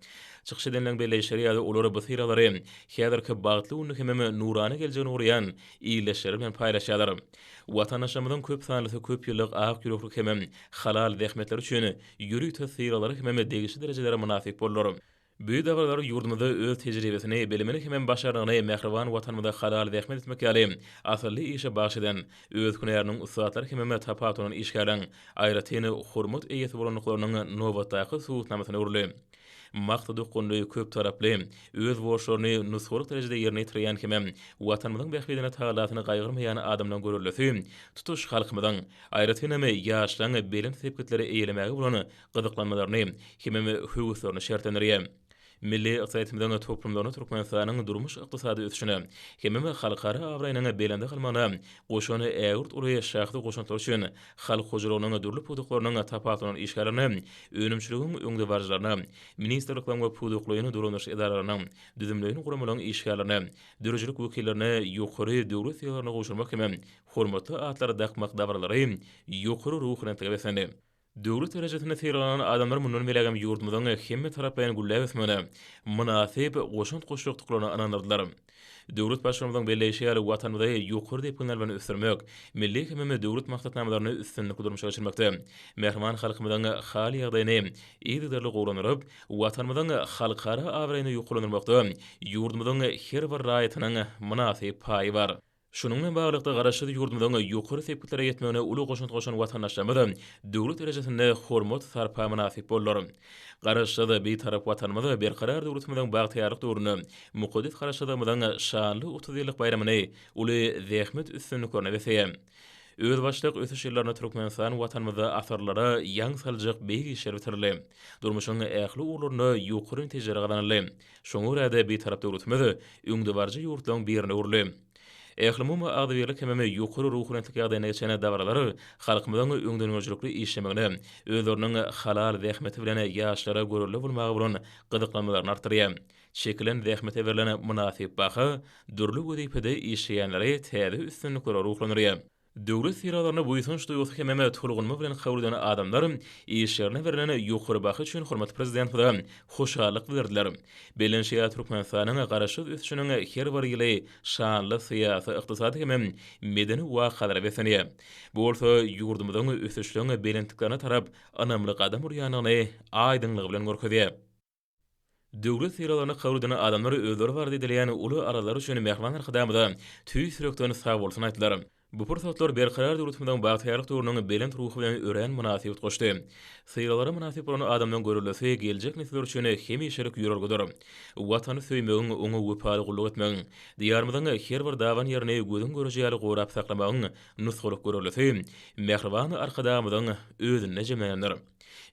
Çykyş edenleriň belleýişleri ýaly, olar bu sylaglary häzirki bagtly gününi hemem nurana geljegini gurýan ildeşleri bilen paýlaşýarlar. Watandaşlarymyzyň köp sanlysy köp ýyllyk ak ýüreklik hemem halal zähmetleri üçin ýörite sylaglara hemem degişli derejelere mynasyp boldular. Bu dabaralar ýurdumyzda öz tejribesini, bilimini hemem başarnygyny mähriban Watanymyza halal zähmet etmek ýaly asylly işe bagyş eden, öz hünäriniň ussatlary hemem tapawutlanan işgärleriň aýratyn hormat eýesi bolandyklarynyň nobatdaky subutnamasyna öwrüldi. Maksadaokgunly, köptaraply, öz borçlaryny nusgalyk derejede ýerine ýetirýän hemem Watanymyzyň bähbidine tagallasyny gaýgyrmaýan adamlaryň göreldesi tutuş halkymyzyň, aýratynam ýaşlaryň belent sepgitleri eýelemäge bolan gyzyklanmalaryny hemem höweslerini şertlendirýär. Milli ykdysadyýetimiziň toplumlaryny Türkmenistanyň durmuş-ykdysady ösüşine hemem halkara abraýynyň belende galmagyna goşan ägirt uly şahsy goşantlary üçin halk hojalygynyň dürli pudaklarynyň tapawutlanan işgärlerine, önümçiligiň öňdebaryjylaryna, ministrlikleriň we pudaklaýyn dolandyryş edaralarynyň, düzümleýin guramalaryň işgärlerine, döredijilik wekillerine ýokary döwlet sylaglaryny gowşurmak hemem hormatly atlary dakmak dabaralary ýokary ruhubelentlige beslendi. Döwlet derejesinde sylaglanan adamlar mundan beýlägem ýurdumyzyň hemmetaraplaýyn gülläp ösmegine mynasyp goşant goşjakdyklaryna ynandyrdylar. Döwlet Baştutanymyzyň belleýşi ýaly, Watanymyzy ýokary depginler bilen ösdürmek, milli hem döwlet maksatnamalaryny üstünlikli durmuşa geçirmekde, mähriban halkymyzyň hal-ýagdaýyny yzygiderli gowulandyryp, Watanymyzyň halkara abraýyny ýokarlandyrmakda ýurdumyzyň her bir raýatynyň mynasyp paýy bar. Şunuň bilen baglylykda, Garaşsyz ýurdumyzyň ýokary sepgitlere ýetmegine uly goşant goşan watandaşlarymyz döwlet derejesinde hormat-sarpa mynasyp boldular. Garaşsyz, Bitarap Watanymyz Berkarar döwletimiziň bagtyýarlyk döwründe mukaddes Garaşsyzlygymyzyň şanly 30 ýyllyk baýramyny uly zähmet üstünliklerine besleýär. Özbaşdak ösüş ýyllarynda Türkmenistan Watanymyzda asyrlara ýaň saljak beýik işler bitirildi. Durmuşyň ähli ugurlarynda ýokary netijeler gazanyldy. Şoňa görä-de, Bitarap döwletimiz öňdebaryjy ýurtlaryň birine öwrüldi. Ählumumy agzybirlik hemem ýokary ruhubelentlik ýagdaýynda geçen dabaralar halkymyzyň öňdengörüjilikli işlemegine, özleriniň halal zähmeti bilen ýaşlara görelde bolmaga bolan gyzyklanmalaryny artdyrýar. Çekilen zähmete berlen mynasyp baha dürli wezipede işleýänleri täze üstünliklere ruhlandyrýar. Döwlet sylaglaryny buýsanç duýgusy hemem tolgunma bilen kabul eden adamlar işlerine berlen ýokary baha üçin hormatly Prezidentimize hoşallyk bildirdiler. Bellenişi ýaly, Türkmenistanyň garaşsyz ösüşiniň her bir ýyly şanly syýasy, ykdysady hemem medeni wakalara beslenýär. Bu bolsa ýurdumyzyň ösüşleň belentliklerine tarap ynamly gadam urýandygyny aýdyňlygy bilen görkezýär. Döwlet sylaglaryny kabul eden adamlar özleri barada edilýän uly aladalar üçin mähriban Arkadagymyza tüýs ýürekden sagbolsun aýtdylar. Bu pursatlar Berkarar döwletimiziň bagtyýarlyk döwrüniň belent ruhy bilen örän mynasyp utgaşdy. Sylaglara mynasyp bolan adamlaryň göreldesi geljek nesiller üçin hemişelik ýörelgedir. Watany söýmegiň, oňa wepaly gulluk etmegiň, Diýarymyzyň her bir daban ýerini gözüň göreji ýaly gorap saklamagyň nusgalyk göreldesi mähriban Arkadagymyzyň özünde jemlenendir.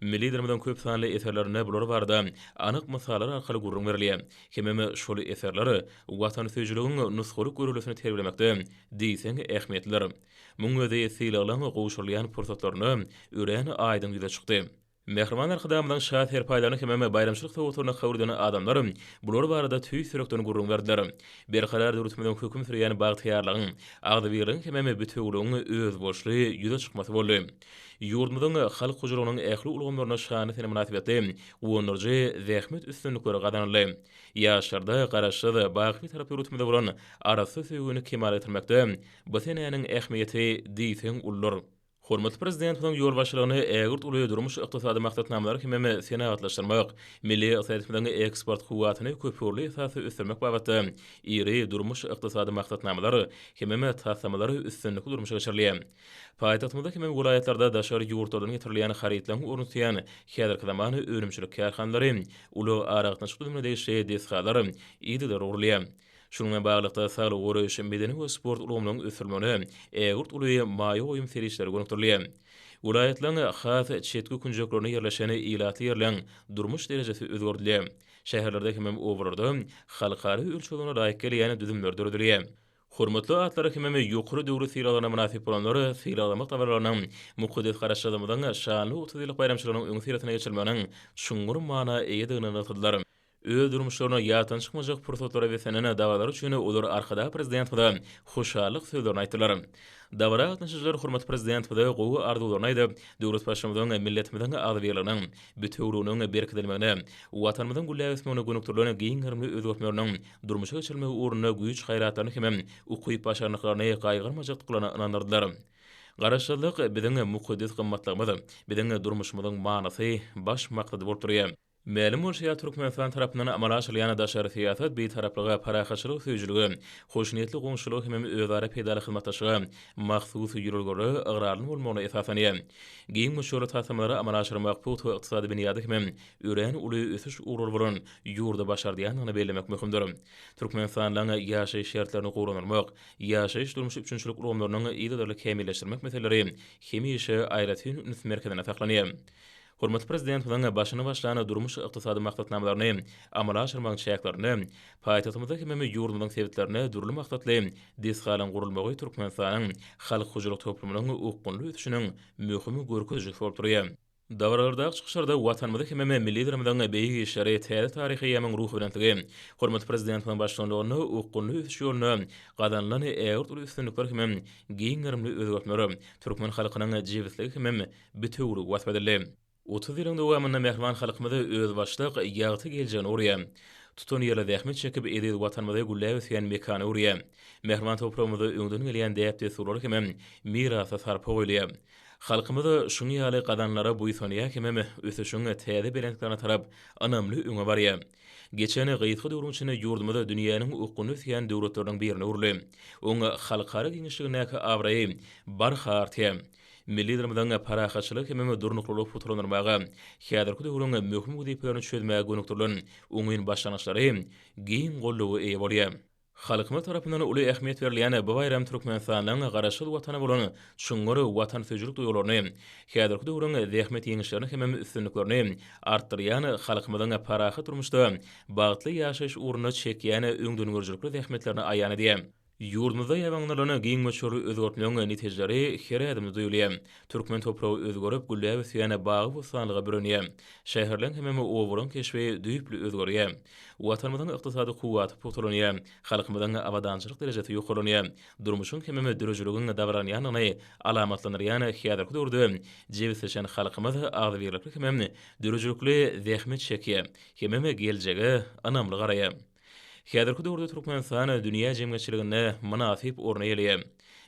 Milli Liderimiziň köp sanly eserlerinde bular barada anyk mysallar arkaly gürrüň berilýär. Hemem şol eserler watansöýüjiligiň nusgalyk göreldesini terbiýelemekde diýseň ähmiýetlidir. Muň özi sylaglaň gowşurylýan pursatlarynda örän aýdyň ýüze çykdy. Mähriban Arkadagymyzyň şa serpaýlaryny hemem baýramçylyk sowgatlaryny kabul eden adamlar bular barada tüýs ýürekden gürrüň berdiler. Berkarar döwletimiziň höküm sürýän bagtyýarlygyň, agzybirligiň hemem bitewüligiň özboluşly ýüze çykmasy boldy. Ýurdumyzyň halk hojalygynyň ähli ulgamlarynda şanly sene mynasybetli guwandyryjy zähmet üstünlikleri gazanyldy. Ýaşlarda Garaşsyz, baky Bitarap döwletimize bolan arassa söýgini kemala getirmekde bu senäniň ähmiýeti diýseň uludyr. Hormatly Prezidentimiziň ýolbaşçylygynda ägirt uly durmuş-ykdysady maksatnamalary hemem senagatlaşdyrmak, milli ykdysadyýetimiziň eksport kuwwatyny köpugurly esasda ösdürmek babatda iri durmuş-ykdysady maksatnamalar hemem taslamalar üstünlikli durmuşa geçirilýär. Paýtagtymyzda hemem welaýatlarda daşary ýurtlardan getirilýän harytlaryň ornuny tutýan häzirki zaman önümçilik kärhanalary, ulag-aragatnaşyk düzümine degişli desgalar yzygiderli gurulýar. Şunuň bilen baglylykda, saglygy goraýyş, medeni we sport ulgamlaryň ösdürilmegine ägirt uly maýa goýum serişdeleri gönükdirilýär. Welaýatlaryň has çetki künjeklerinde ýerleşen ilatly ýerleň durmuş derejesi özgerdilýär. Şäherlerde hemem obalarda halkara ölçeglerine laýyk gelýän düzümler döredilýär. Hormatly atlara hemem ýokary döwlet sylaglaryna mynasyp bolanlar sylaglamak dabaralarynyň mukaddes Garaşsyzlygymyzyň şanly 30 ýyllyk baýramçylygynyň öňüsyrasynda geçirilmeginiň çuňňur mana eýedigini nygtadylar. Öz durmuşlaryna ýatdan çykmajak pursatlara beslenen dabaralar üçin olar Arkadag Prezidentimize hoşallyk sözlerini aýtdylar. Dabara gatnaşyjylar hormatly Prezidentimize gowy arzuwlaryny aýdyp, döwlet Baştutanynyň milletimiziň agzybirliginiň, bitewüliginiň berkidilmegine, Watanymyzyň gülläp ösmegine gönükdirilen giň gerimli özgertmeleriniň durmuşa geçirilmegi ugrunda güýç-gaýratlaryny hemem ukyp-başarnyklaryny gaýgyrmajakdyklaryna ynandyrdylar. Garaşsyzlyk biziň mukaddes gymmatlygymyz, biziň durmuşymyzyň manysy, baş maksady bolup durýar. Mälim bolşy ýaly, Türkmenistan tarapyndan amala aşyrylýan daşary syýasat Bitaraplyga, parahatçylygy söýüjilige, hoşniýetli goňşulyga hemem özara peýdaly hyzmatdaşlyga mahsus ýörelgelere ygrarly bolmagyna esaslanýar. Giň möçberli taslamalary amala aşyrmak pugta ykdysady binýady hemem örän uly ösüş ugurlary bolan ýurda başardýandygyny bellemek möhümdir. Türkmenistanlylaryň ýaşaýyş şertlerini gowulandyrmak, ýaşaýyş-durmuş üpjünçilik ulgamlarynyň yzygiderli kämilleşdirmek meseleleri hemişe aýratyn üns merkezinde saklanýar. Hormatly Prezidentimiziň başyny başlan durmuş-ykdysady maksatnamalaryny amala aşyrmagyň çäklerinde paýtagtymyzda hemem ýurdumyzyň sebitlerinde dürli maksatly desgalaryň gurulmagy Türkmenistanyň halk hojalyk toplumynyň okgunly ösüşiniň möhüm görkezijisi bolup durýar. Dabaralardaky çykyşlarda Watanymyzy hemem Milli Liderimiziň beýik işleri, täze taryhy eýýamyň ruhubelentligi, hormatly Prezidentimiziň baştutanlygynda okgunly ösüş ýolunda gazanylan ägirt uly üstünlikler hemem giň gerimli özgertmeler, türkmen halkynyň jebisligi hemem bitewüligi wasp edildi. 30 ýylyň dowamynda mähriban halkymyz özbaşdak ýagty geljegini gurýar. Tutanýerli zähmet çekip, eziz Watanymyzy gülläp ösýän mekana öwürýär. Mähriban topragymyzda öňden gelýän däp-dessurlara hemem mirasa sarpa goýulýar. Halkymyz şuň ýaly gazanlara buýsanýar hemem ösüşiň täze belentliklerine tarap ynamly öňe barýar. Geçen gysga döwrüň içinde ýurdumyz dünýäniň okgunly ösýän döwletleriniň birine öwrüldi. Oň halkara giňişligindäki abraýy barha artýar. Milli Liderimiziň parahatçylygy hemem durnuklylygy pugtalandyrmaga, häzirki döwrüň möhüm wezipelerini çözmäge gönükdirilen oňyn başlangyçlary giň goldawa eýe bolýar. Halkymyz tarapyndan uly ähmiýet berilýän bu baýram Türkmenistanyň Garaşsyz Watana bolan çuňňur watansöýüjilik duýgularyny, häzirki döwrüň zähmet ýeňişlerini hemem üstünliklerini artdyrýan halkymyzyň parahat durmuşda bagtly ýaşaýyş ugrunda çekýän öňdengörüjilikli zähmetlerini aýan edýär. Ýurdumyzda ýaýbaňlanylan giň möçberli özgertmegiň netijeleri her ädimde duýulýar. Türkmen topragy özgerip, gülläp ösýän bagy-bossanlyga bürenýär. Şäherleň hemem obalaryň keşbi düýpli özgerýär. Watanymyzyň ykdysady kuwwaty pugtalanýar, halkymyzyň abadançylyk derejesi ýokarlanýar, durmuşyň hemem dörejiligiň dabaralanýandygyny alamatlandyrýan häzirki döwürde jebisleşen halkymyz agzybirlikli hemem döredijilikli zähmet çekýär, hemem geljege ynamly garaýar. Häzirki döwürde Türkmenistan dünýä jemgyýetçiliginde mynasyp orun eýeleýär.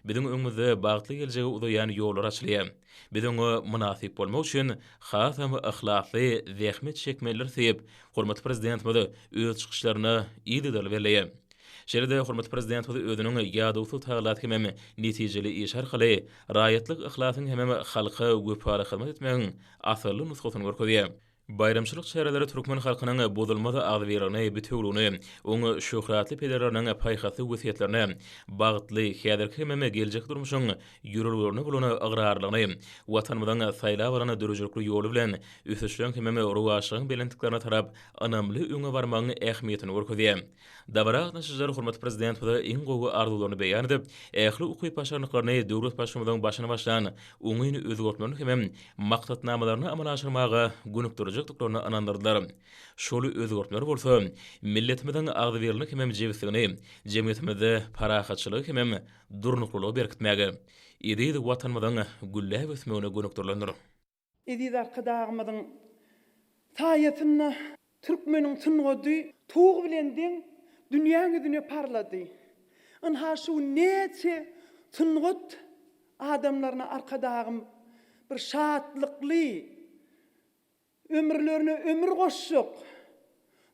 Biziň öňümizde bagtly geljege uzaýan ýollar açylýar. Biz oňa mynasyp bolmak üçin hasam yhlasly zähmet çekmelidiris diýip, hormatly Prezidentimiz öz çykyşlarynda yzygiderli belleýär. Şeýle-de hormatly Prezidentimiz özüniň ýadawsyz tagallasy hemem netijeli işi arkaly raýatlyk yhlasyň hemem halka wepaly hyzmat etmegiň asylly nusgasyny görkezýär. Baýramçylyk çäreleri türkmen halkynyň bozulmaz agzybirligini, bitewüligini, oň şöhratly pederleriniň paýhasly wesýetlerini, bagtly häzirki hemem geljekki durmuşyň ýörelgelerine bolan ygrarlylygyny, Watanymyzyň saýlap alan döredijilikli ýoly bilen ösüşleň hemem rowaçlygyň belentliklerine tarap ynamly öňe barmagyň ähmiýetini görkezýär. Dabara gatnaşyjylar hormatly Prezidentimize iň gowy arzuwlaryny beýan edip, ähli ukyp-başarnyklaryny döwlet Baştutanynyň başyny başlan oňyn özgertmelerini hemem maksatnamalaryny amala aşyrmaga gönükdiriljekdiklerine ynandyrdylar. Şol özgertmeler bolsa milletimiziň agzybirligini hemem jebisligini, jemgyýetimizde parahatçylygy hemem durnuklylygy berkitmäge, eziz Watanymyzyň gülläp ösmegine gönükdirilendir. Eziz Arkadagymyzyň saýasynda türkmeniň sungady tug bilen deň dünýäň ýüzüne parlady. Ynha şu gün näçe sungat adamlaryna Arkadagym bir şatlykly ömürlerine ömür goşjak,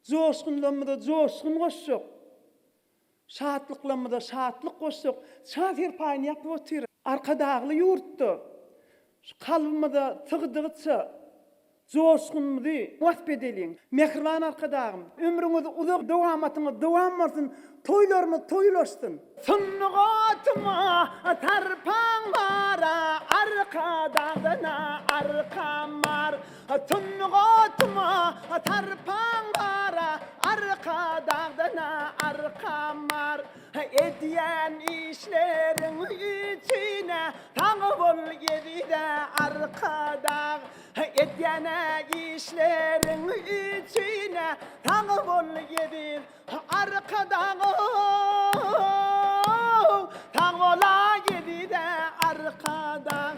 joşgunlarymyza joşgun goşjak, Şatlyklarymyza şatlyk goşsak, şa serpaýyny ýapyp otyr. Arkadagly ýurtda şu kalbymyza sygdygyça joşgunymyzy wasp edeliň. Mähriban Arkadagym, ömrüňiz uzak, dowamatyňyz dowam bolsun, toýlarymyz toý ulaşsyn! Sungatyma sarpaň bar-a, Arkadagdan-a arkam bar. Sungatyma sarpaň bar-a, Arkadagdan-a arkam bar. Edýän işleriň üçin-ä sag bol eziz-ä Arkadag. Edýän-ä işleriň üçin-ä sag bol eziz Arkadag-ow. Sag bol-a eziz-ä Arkadag.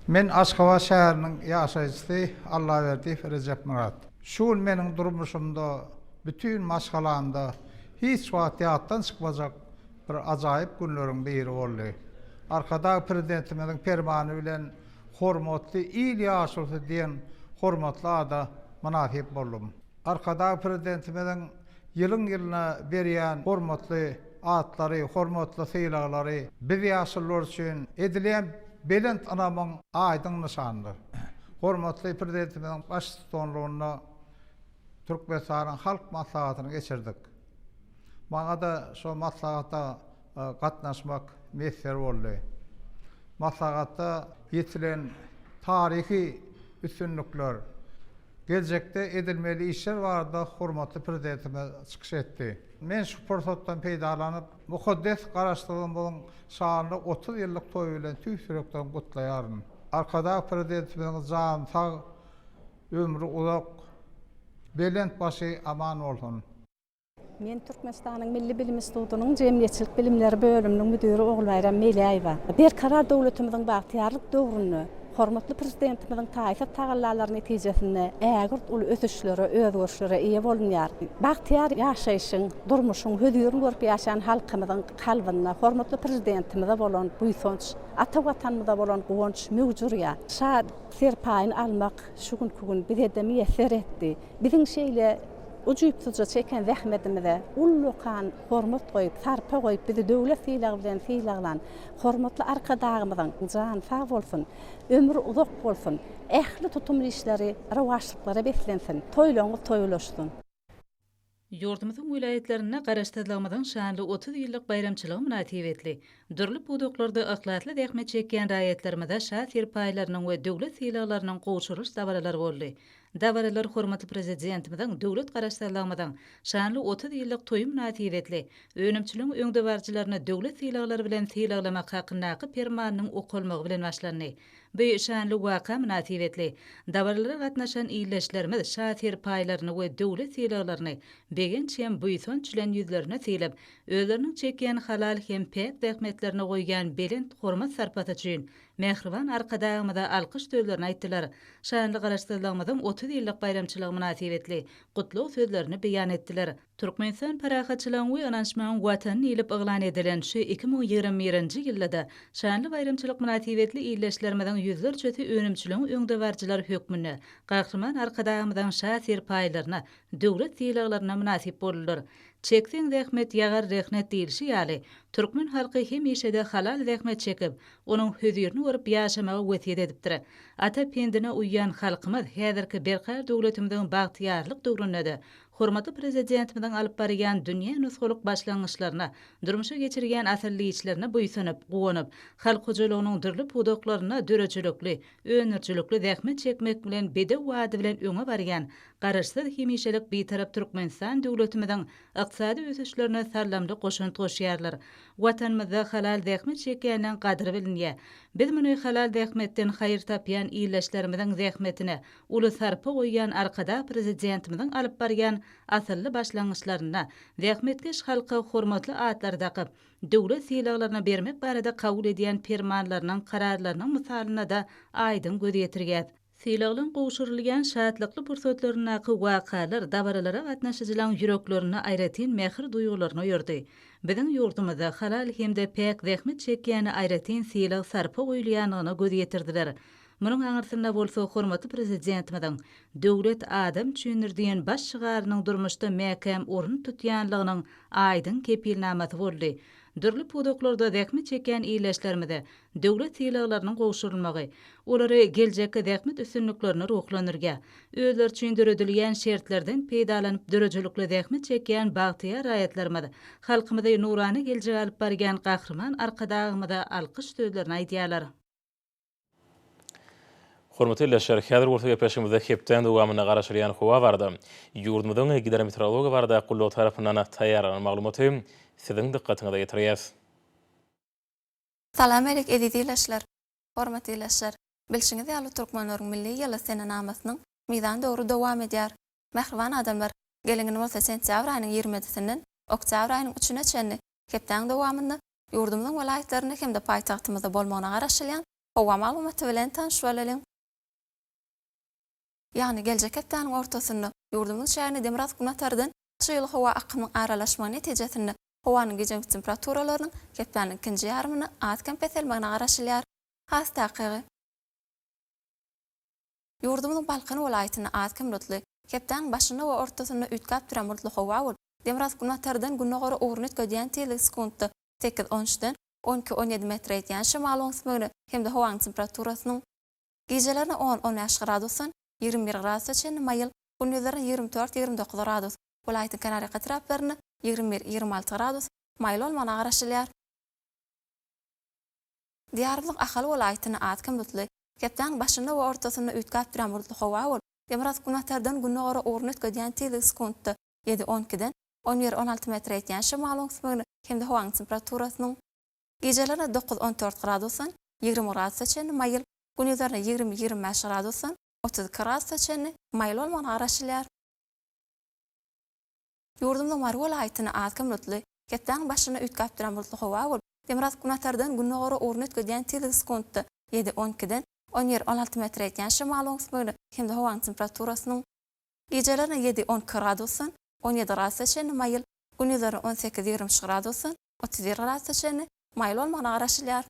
Men Aşgabat şäheriniň ýaşaýjysy Allaberdiýew Rejepmyrat. Şu gün meniň durmuşymda, bütin maşgalamda hiç wagt ýatdan çykmajak bir ajaýyp günleriň biri boldy. Arkadag Prezidentimiziň Permany bilen Hormatly il ýaşulusy diýen hormatly ada mynasyp boldum. Arkadag Prezidentimiziň ýylyň-ýylyna berýän hormatly atlary, hormatly sylaglary biz ýaşulular üçin edilýän belent ynamyň aýdyň nyşanydyr. Hormatly Prezidentimiziň baştutanlygynda Türkmenistanyň Halk Maslahatyny geçirdik. Maňa-da şo maslahata gatnaşmak miýesser boldy. Maslahatda ýetilen taryhy üstünlikler, geljekde edilmeli işler barada hormatly Prezidentimiz çykyş etdi. Men şu pursatdan peýdalanyp, mukaddes Garaşsyzlygymyzyň şanly 30 ýyllyk toýy bilen tüýs ýürekden gutlaýaryn. Arkadag Prezidentimiziň jany sag, ömri uzak, belent başy aman bolsun! Men Türkmenistanyň Milli bilim institutynyň Jemgyýetçilik bilimleri bölüminiň müdiri Ogulbaýram Meläýewa. Berkarar döwletimiziň bagtyýarlyk döwründe hormatly Prezidentimiziň taýsyz tagallalary netijesinde ägirt uly ösüşlere, özgerişlere eýe bolunýar. Bagtyýar ýaşaýşyň, durmuşyň hözirini görüp ýaşaýan halkymyzyň kalbynda hormatly Prezidentimize bolan buýsanç, ata Watanymyza bolan guwanç möwç urýar. Şa serpaýyny almak şu günki gün bize-de miýesser etdi. Biziň şeýle ujypsyzja çeken zähmetimize ullakan hormat goýup, sarpa goýup, bizi döwlet sylagy bilen sylaglan hormatly Arkadagymyzyň jany sag bolsun, ömri uzak bolsun, ähli tutumly işleri rowaçlyklara beslensin, toýlaryňyz toýa ulaşsyn! Ýurdumyzyň welaýatlarynda Garaşsyzlygymyzyň şanly 30 ýyllyk baýramçylygy mynasybetli, dürli pudaklarda yhlasly zähmet çekýän raýatlarymyza şa serpaýlarynyň we döwlet sylaglarynyň gowşurylyş dabaralary boldy. Dabaralar hormatly Prezidentimiziň döwlet Garaşsyzlygymyzyň şanly 30 ýyllyk toýy mynasybetli önümçiligiň öňdebaryjylaryny döwlet sylaglary bilen sylaglamak hakyndaky Permanynyň okalmagy bilen başlandy. Bu şanly waka mynasybetli, dabaralara gatnaşan ildeşlerimiz şa serpaýlaryny we döwlet sylaglaryny begenç hem buýsanç bilen ýüzlerine sylyp, özleriniň çekýän halal hem päk zähmetlerine goýýan belent hormat-sarpasy üçin mähriban Arkadagymyza alkyş sözlerini aýtdylar, şanly Garaşsyzlygymyzyň 30 ýyllyk baýramçylygy mynasybetli gutlag sözlerini beýan etdiler. Türkmenistan parahatçylygyň we ynanyşmagyň Watany diýlip yglan edilen şu 2021-nji ýylda-da şanly baýramçylyk mynasybetli ildeşlerimiziň ýüzlerçesi önümçiligiň öňdebaryjylary hökmünde Gahryman Arkadagymyzyň Şa serpaýlaryna, döwlet sylaglaryna mynasyp boldular. Çekseň zähmet, ýagar rehnet diýlişi ýaly, türkmen halky hemişe-de halal zähmet çekip, onuň hözirini görüp ýaşamagy wesýet edipdir. Ata pendine uýýan halkymyz häzirki Berkarar döwletimiziň bagtyýarlyk döwründe-de Hormatly Prezidentimiziň alyp barýan dünýä nusgalyk başlangyçlaryna, durmuşa geçirýän asylly işlerine buýsanyp, guwanyp, halk hojalygynyň dürli pudaklarynda döredijilikli, öndürijilikli zähmet çekmek bilen bedew bady bilen öňe barýan Garaşsyz, hemişelik Bitarap Türkmenistan döwletimiziň ykdysady ösüşlerine saldamly goşant goşýarlar. Watanymyzda halal zähmet çekýäniň gadyry bilinýär. Biz muny halal zähmetden haýyr tapýan ildeşlerimiziň zähmetine, uly sarpa goýýan Arkadag Prezidentimiziň alyp barýan asylly başlangyçlarynda zähmetkeş halka hormatly atlary dakyp, döwlet sylaglaryny bermek barada kabul edýän Permanlarynyň, Kararlarynyň mysalynda-da aýdyň göz ýetirýäs. Sylaglaryň gowşurylýan şatlykly pursatlaryndaky wakalar dabaralara gatnaşyjylaryň ýüreklerinde aýratyn mähir duýgularyny oýardy. Biziň ýurdumyzda halal hem-de päk zähmet çekýäne aýratyn sylag-sarpa goýulýandygyna göz ýetirdiler. Munuň aňyrsynda bolsa hormatly Prezidentimiziň Döwlet adam üçindir diýen baş şygarynyň durmuşda mäkäm orun tutýanlygynyň aýdyň kepilnamasy boldy. Dürli pudaklarda zähmet çekýän ildeşlerimize döwlet sylaglarynyň gowşurylmagy, olary geljekki zähmet üstünliklerine ruhlandyrýar. Özleri üçin döredilýän şertlerden peýdalanyp döredijilikli zähmet çekýän bagtyýar raýatlarymyz halkymyzy nurana geljege alyp barýan Gahryman Arkadagymyza alkyş sözlerini aýdýarlar. Hormatly ildeşler, häzir bolsa gepleşigimizde hepdäň dowamynda garaşylýan howa barada ýurdumyzyň Gidrometeorologiýa baradaky gullugy tarapyndan taýýarlanan maglumaty siziň dykgatyňyza ýetirýäs. Salam alik eziz ildeşler! Hormatly ildeşler! Bilşiňiz ýaly türkmenleriň milli ýyly senenamasynyň mizan döwri dowam edýär. Mähriban adamlar, geliň indi bolsa sentýabr aýynyň 20 ýedisinden oktýabr aýynyň üçüne çenli hepdäň dowamynda ýurdumyzyň welaýatlarynda hem-de paýtagtymyzda bolmagyna garaşylýan Howa maglumaty bilen tanyş bolalyň. Ýagny geljek hepdäniň ortasynda ýurdumyzyň çägine demirgazyk-günbatardan çygly howa akymynyň aralaşmagy netijesinde howanyň gijeki temperaturalarynyň hepdäniň ikinji ýarymynda az-kem peselmegine garaşylýar. Has takygy, ýurdumyzyň Balkan welaýatynda az-kem bulutly, hepdäniň başynda we ortasynda üýtgäp durýan bulutly howa bolup, demirgazyk-günbatardan gündogara ugruny üýtgedýän tizligi sekuntda sekiz, on üçden 12-17 metre ýetýän şemalyň öwüsmegine hem-de howanyň temperaturasynyň gijelerine on, 15 gradusdan 21 gradusa çenli maýyl, gündizlerine 24, 29 gradus, welaýatyň kenarýaka etraplarynda 21, 26 gradus maýyl bolmagyna garaşylýar. Diýarymyzyň Ahal welaýatynda az-kem bulutly, hepdäniň başynda we ortasynda üýtgäp durýan bulutly howa bolup, demirgazyk-günbatardan gündogara ugruny üýtgedýän tizligi sekuntda ýedi, on ikiden 11, 16 metre ýetýän şemalyň öwüsmegine hem-de howanyň temperaturasynyň gijelerine dokuz, 14 gradusdan 20 gradusa çenli maýyl, Gündizlerine 20, 25 gradusdan 32 gradusa çenli maýyl bolmagyna garaşylýar. Ýurdumyzyň Mary welaýatynda az-kem bulutly, hepdäniň başynda üýtgäp duran bulutly howa bolup, demirgazyk-günortadan gündogara ugruny üýtgedýän tizligi sekuntda ýedi, on ikiden on bir, 16 metre ýetýän şemalyň öwüsmegine hem-de howanyň temperaturasynyň gijelerine ýedi, 12 gradusdan 17 gradusa çenli maýyl, gündizlerine 18, 23 gradusdan 31 gradusa çenli maýyl bolmagyna garaşylýar.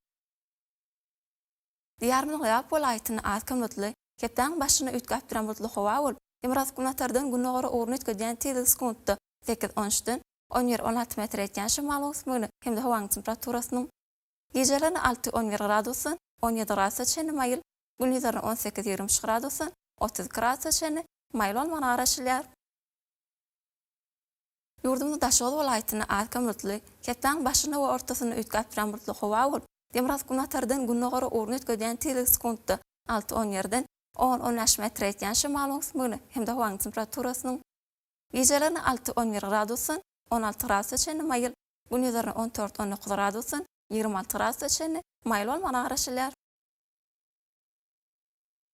Diýarymyzyň Lebap welaýatynda az-kem bulutly, hepdäniň başynda üýtgäp duran bulutly howa bolup, demirgazyk-günortadan gündogara ugruny üýtgedýän tizligi sekuntda sekiz, on üçden on bir, 16 metre ýetýän şemalyň öwüsmegine hem-de howanyň temperaturasynyň gijelerine alty, 11 gradusdan 17 gradusa çenli maýyl, gündizlerine 18, 23 gradusdan 32 gradusa çenli maýyl bolmagyna garaşylýar. Ýurdumyzyň Daşoguz welaýatynda az-kem bulutly, hepdäniň başynda we ortasynda üýtgäp duran bulutly howa bolup, demirgazyk-günortadan gündogara ugruny üýtgedýän tizligi sekuntda alty, on ýerden on, on bäş metre ýetýän şemalyň öwüsmegine hem-de howanyň temperaturasynyň gijelerine alty, 11 gradusdan 16 gradusa çenli maýyl, gündizlerine 14, 19 gradusdan 26 gradusa çenli maýyl bolmagyna garaşylýar.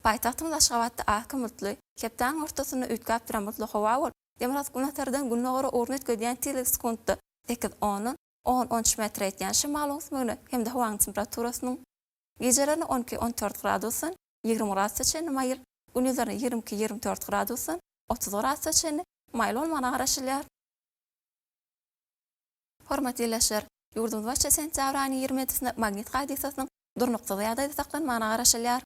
Paýtagtymyz Aşgabatda az-kem bulutly, hepdäniň ortasynda üýtgäp duran bulutly howa bolup, demirgazyk-günortadan gündogara ugruny üýtgedýän tizligi sekuntda sekiz, ondan on, on üç metre ýetýän şemalyň öwüsmegine hem-de howanyň temperaturasynyň gijelerine 12, 14 gradusdan 20 gradusa çenli maýyl, gündizlerine 22, 24 gradusdan 30 gradusa çenli maýyl bolmagyna garaşylýar. Hormatly ildeşler! Ýurdumyz boýunça sentýabr aýynyň 27-sinde magnit hadysasynyň durnuksyz ýagdaýda saklanmagyna garaşylýar.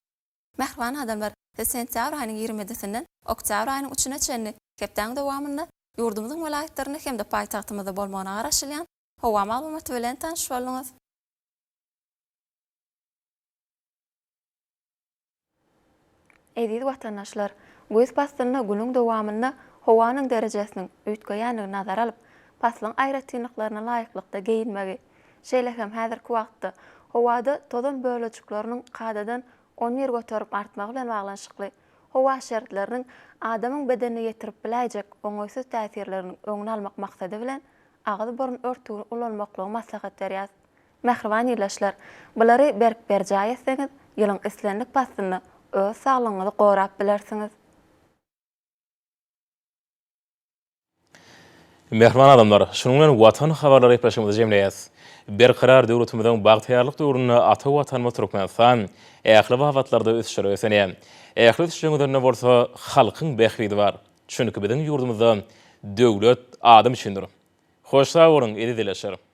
Mähriban adamlar, siz sentýabr aýynyň 27-sinden oktýabr aýynyň üçüne çenli hepdäň dowamynda ýurdumyzyň welaýatlarynda hem-de paýtagtymyzda bolmagyna garaşylýan howa maglumaty bilen tanyş bolduňyz. Eziz watandaşlar, güýz paslynda günüň dowamynda howanyň derejesiniň üýtgeýändigini nazara alyp, paslyň aýratynlyklaryna laýyklykda geýinmegi, şeýle hem häzirki wagtda howada tozan bölejikleriniň kadadan 11% artmagy bilen baglanyşykly howa şertleriniň adamyň bedenine ýetirip biläýjek oňaýsyz täsirleriniň öňüni almak maksady bilen agyz-burun örtügini ulanmaklygy maslahat berýäris. Mähriban ildeşler, bulary berk berjaý etseňiz, ýylyň islendik paslynda öz saglygyňyzy gorap bilersiňiz. Mähriban adamlar, şunuň bilen Watan habarlary gepleşigimizi jemleýäs. Berkarar döwletimiziň bagtyýarlyk döwründe ata Watanymyz Türkmenistan ähli babatlarda ösüşlere beslenýär. Ähli ösüşleriň özeninde bolsa halkyň bähbidi bar. Çünki biziň ýurdumyzda döwlet adam üçindir. Hoş sag boluň, eziz ildeşler!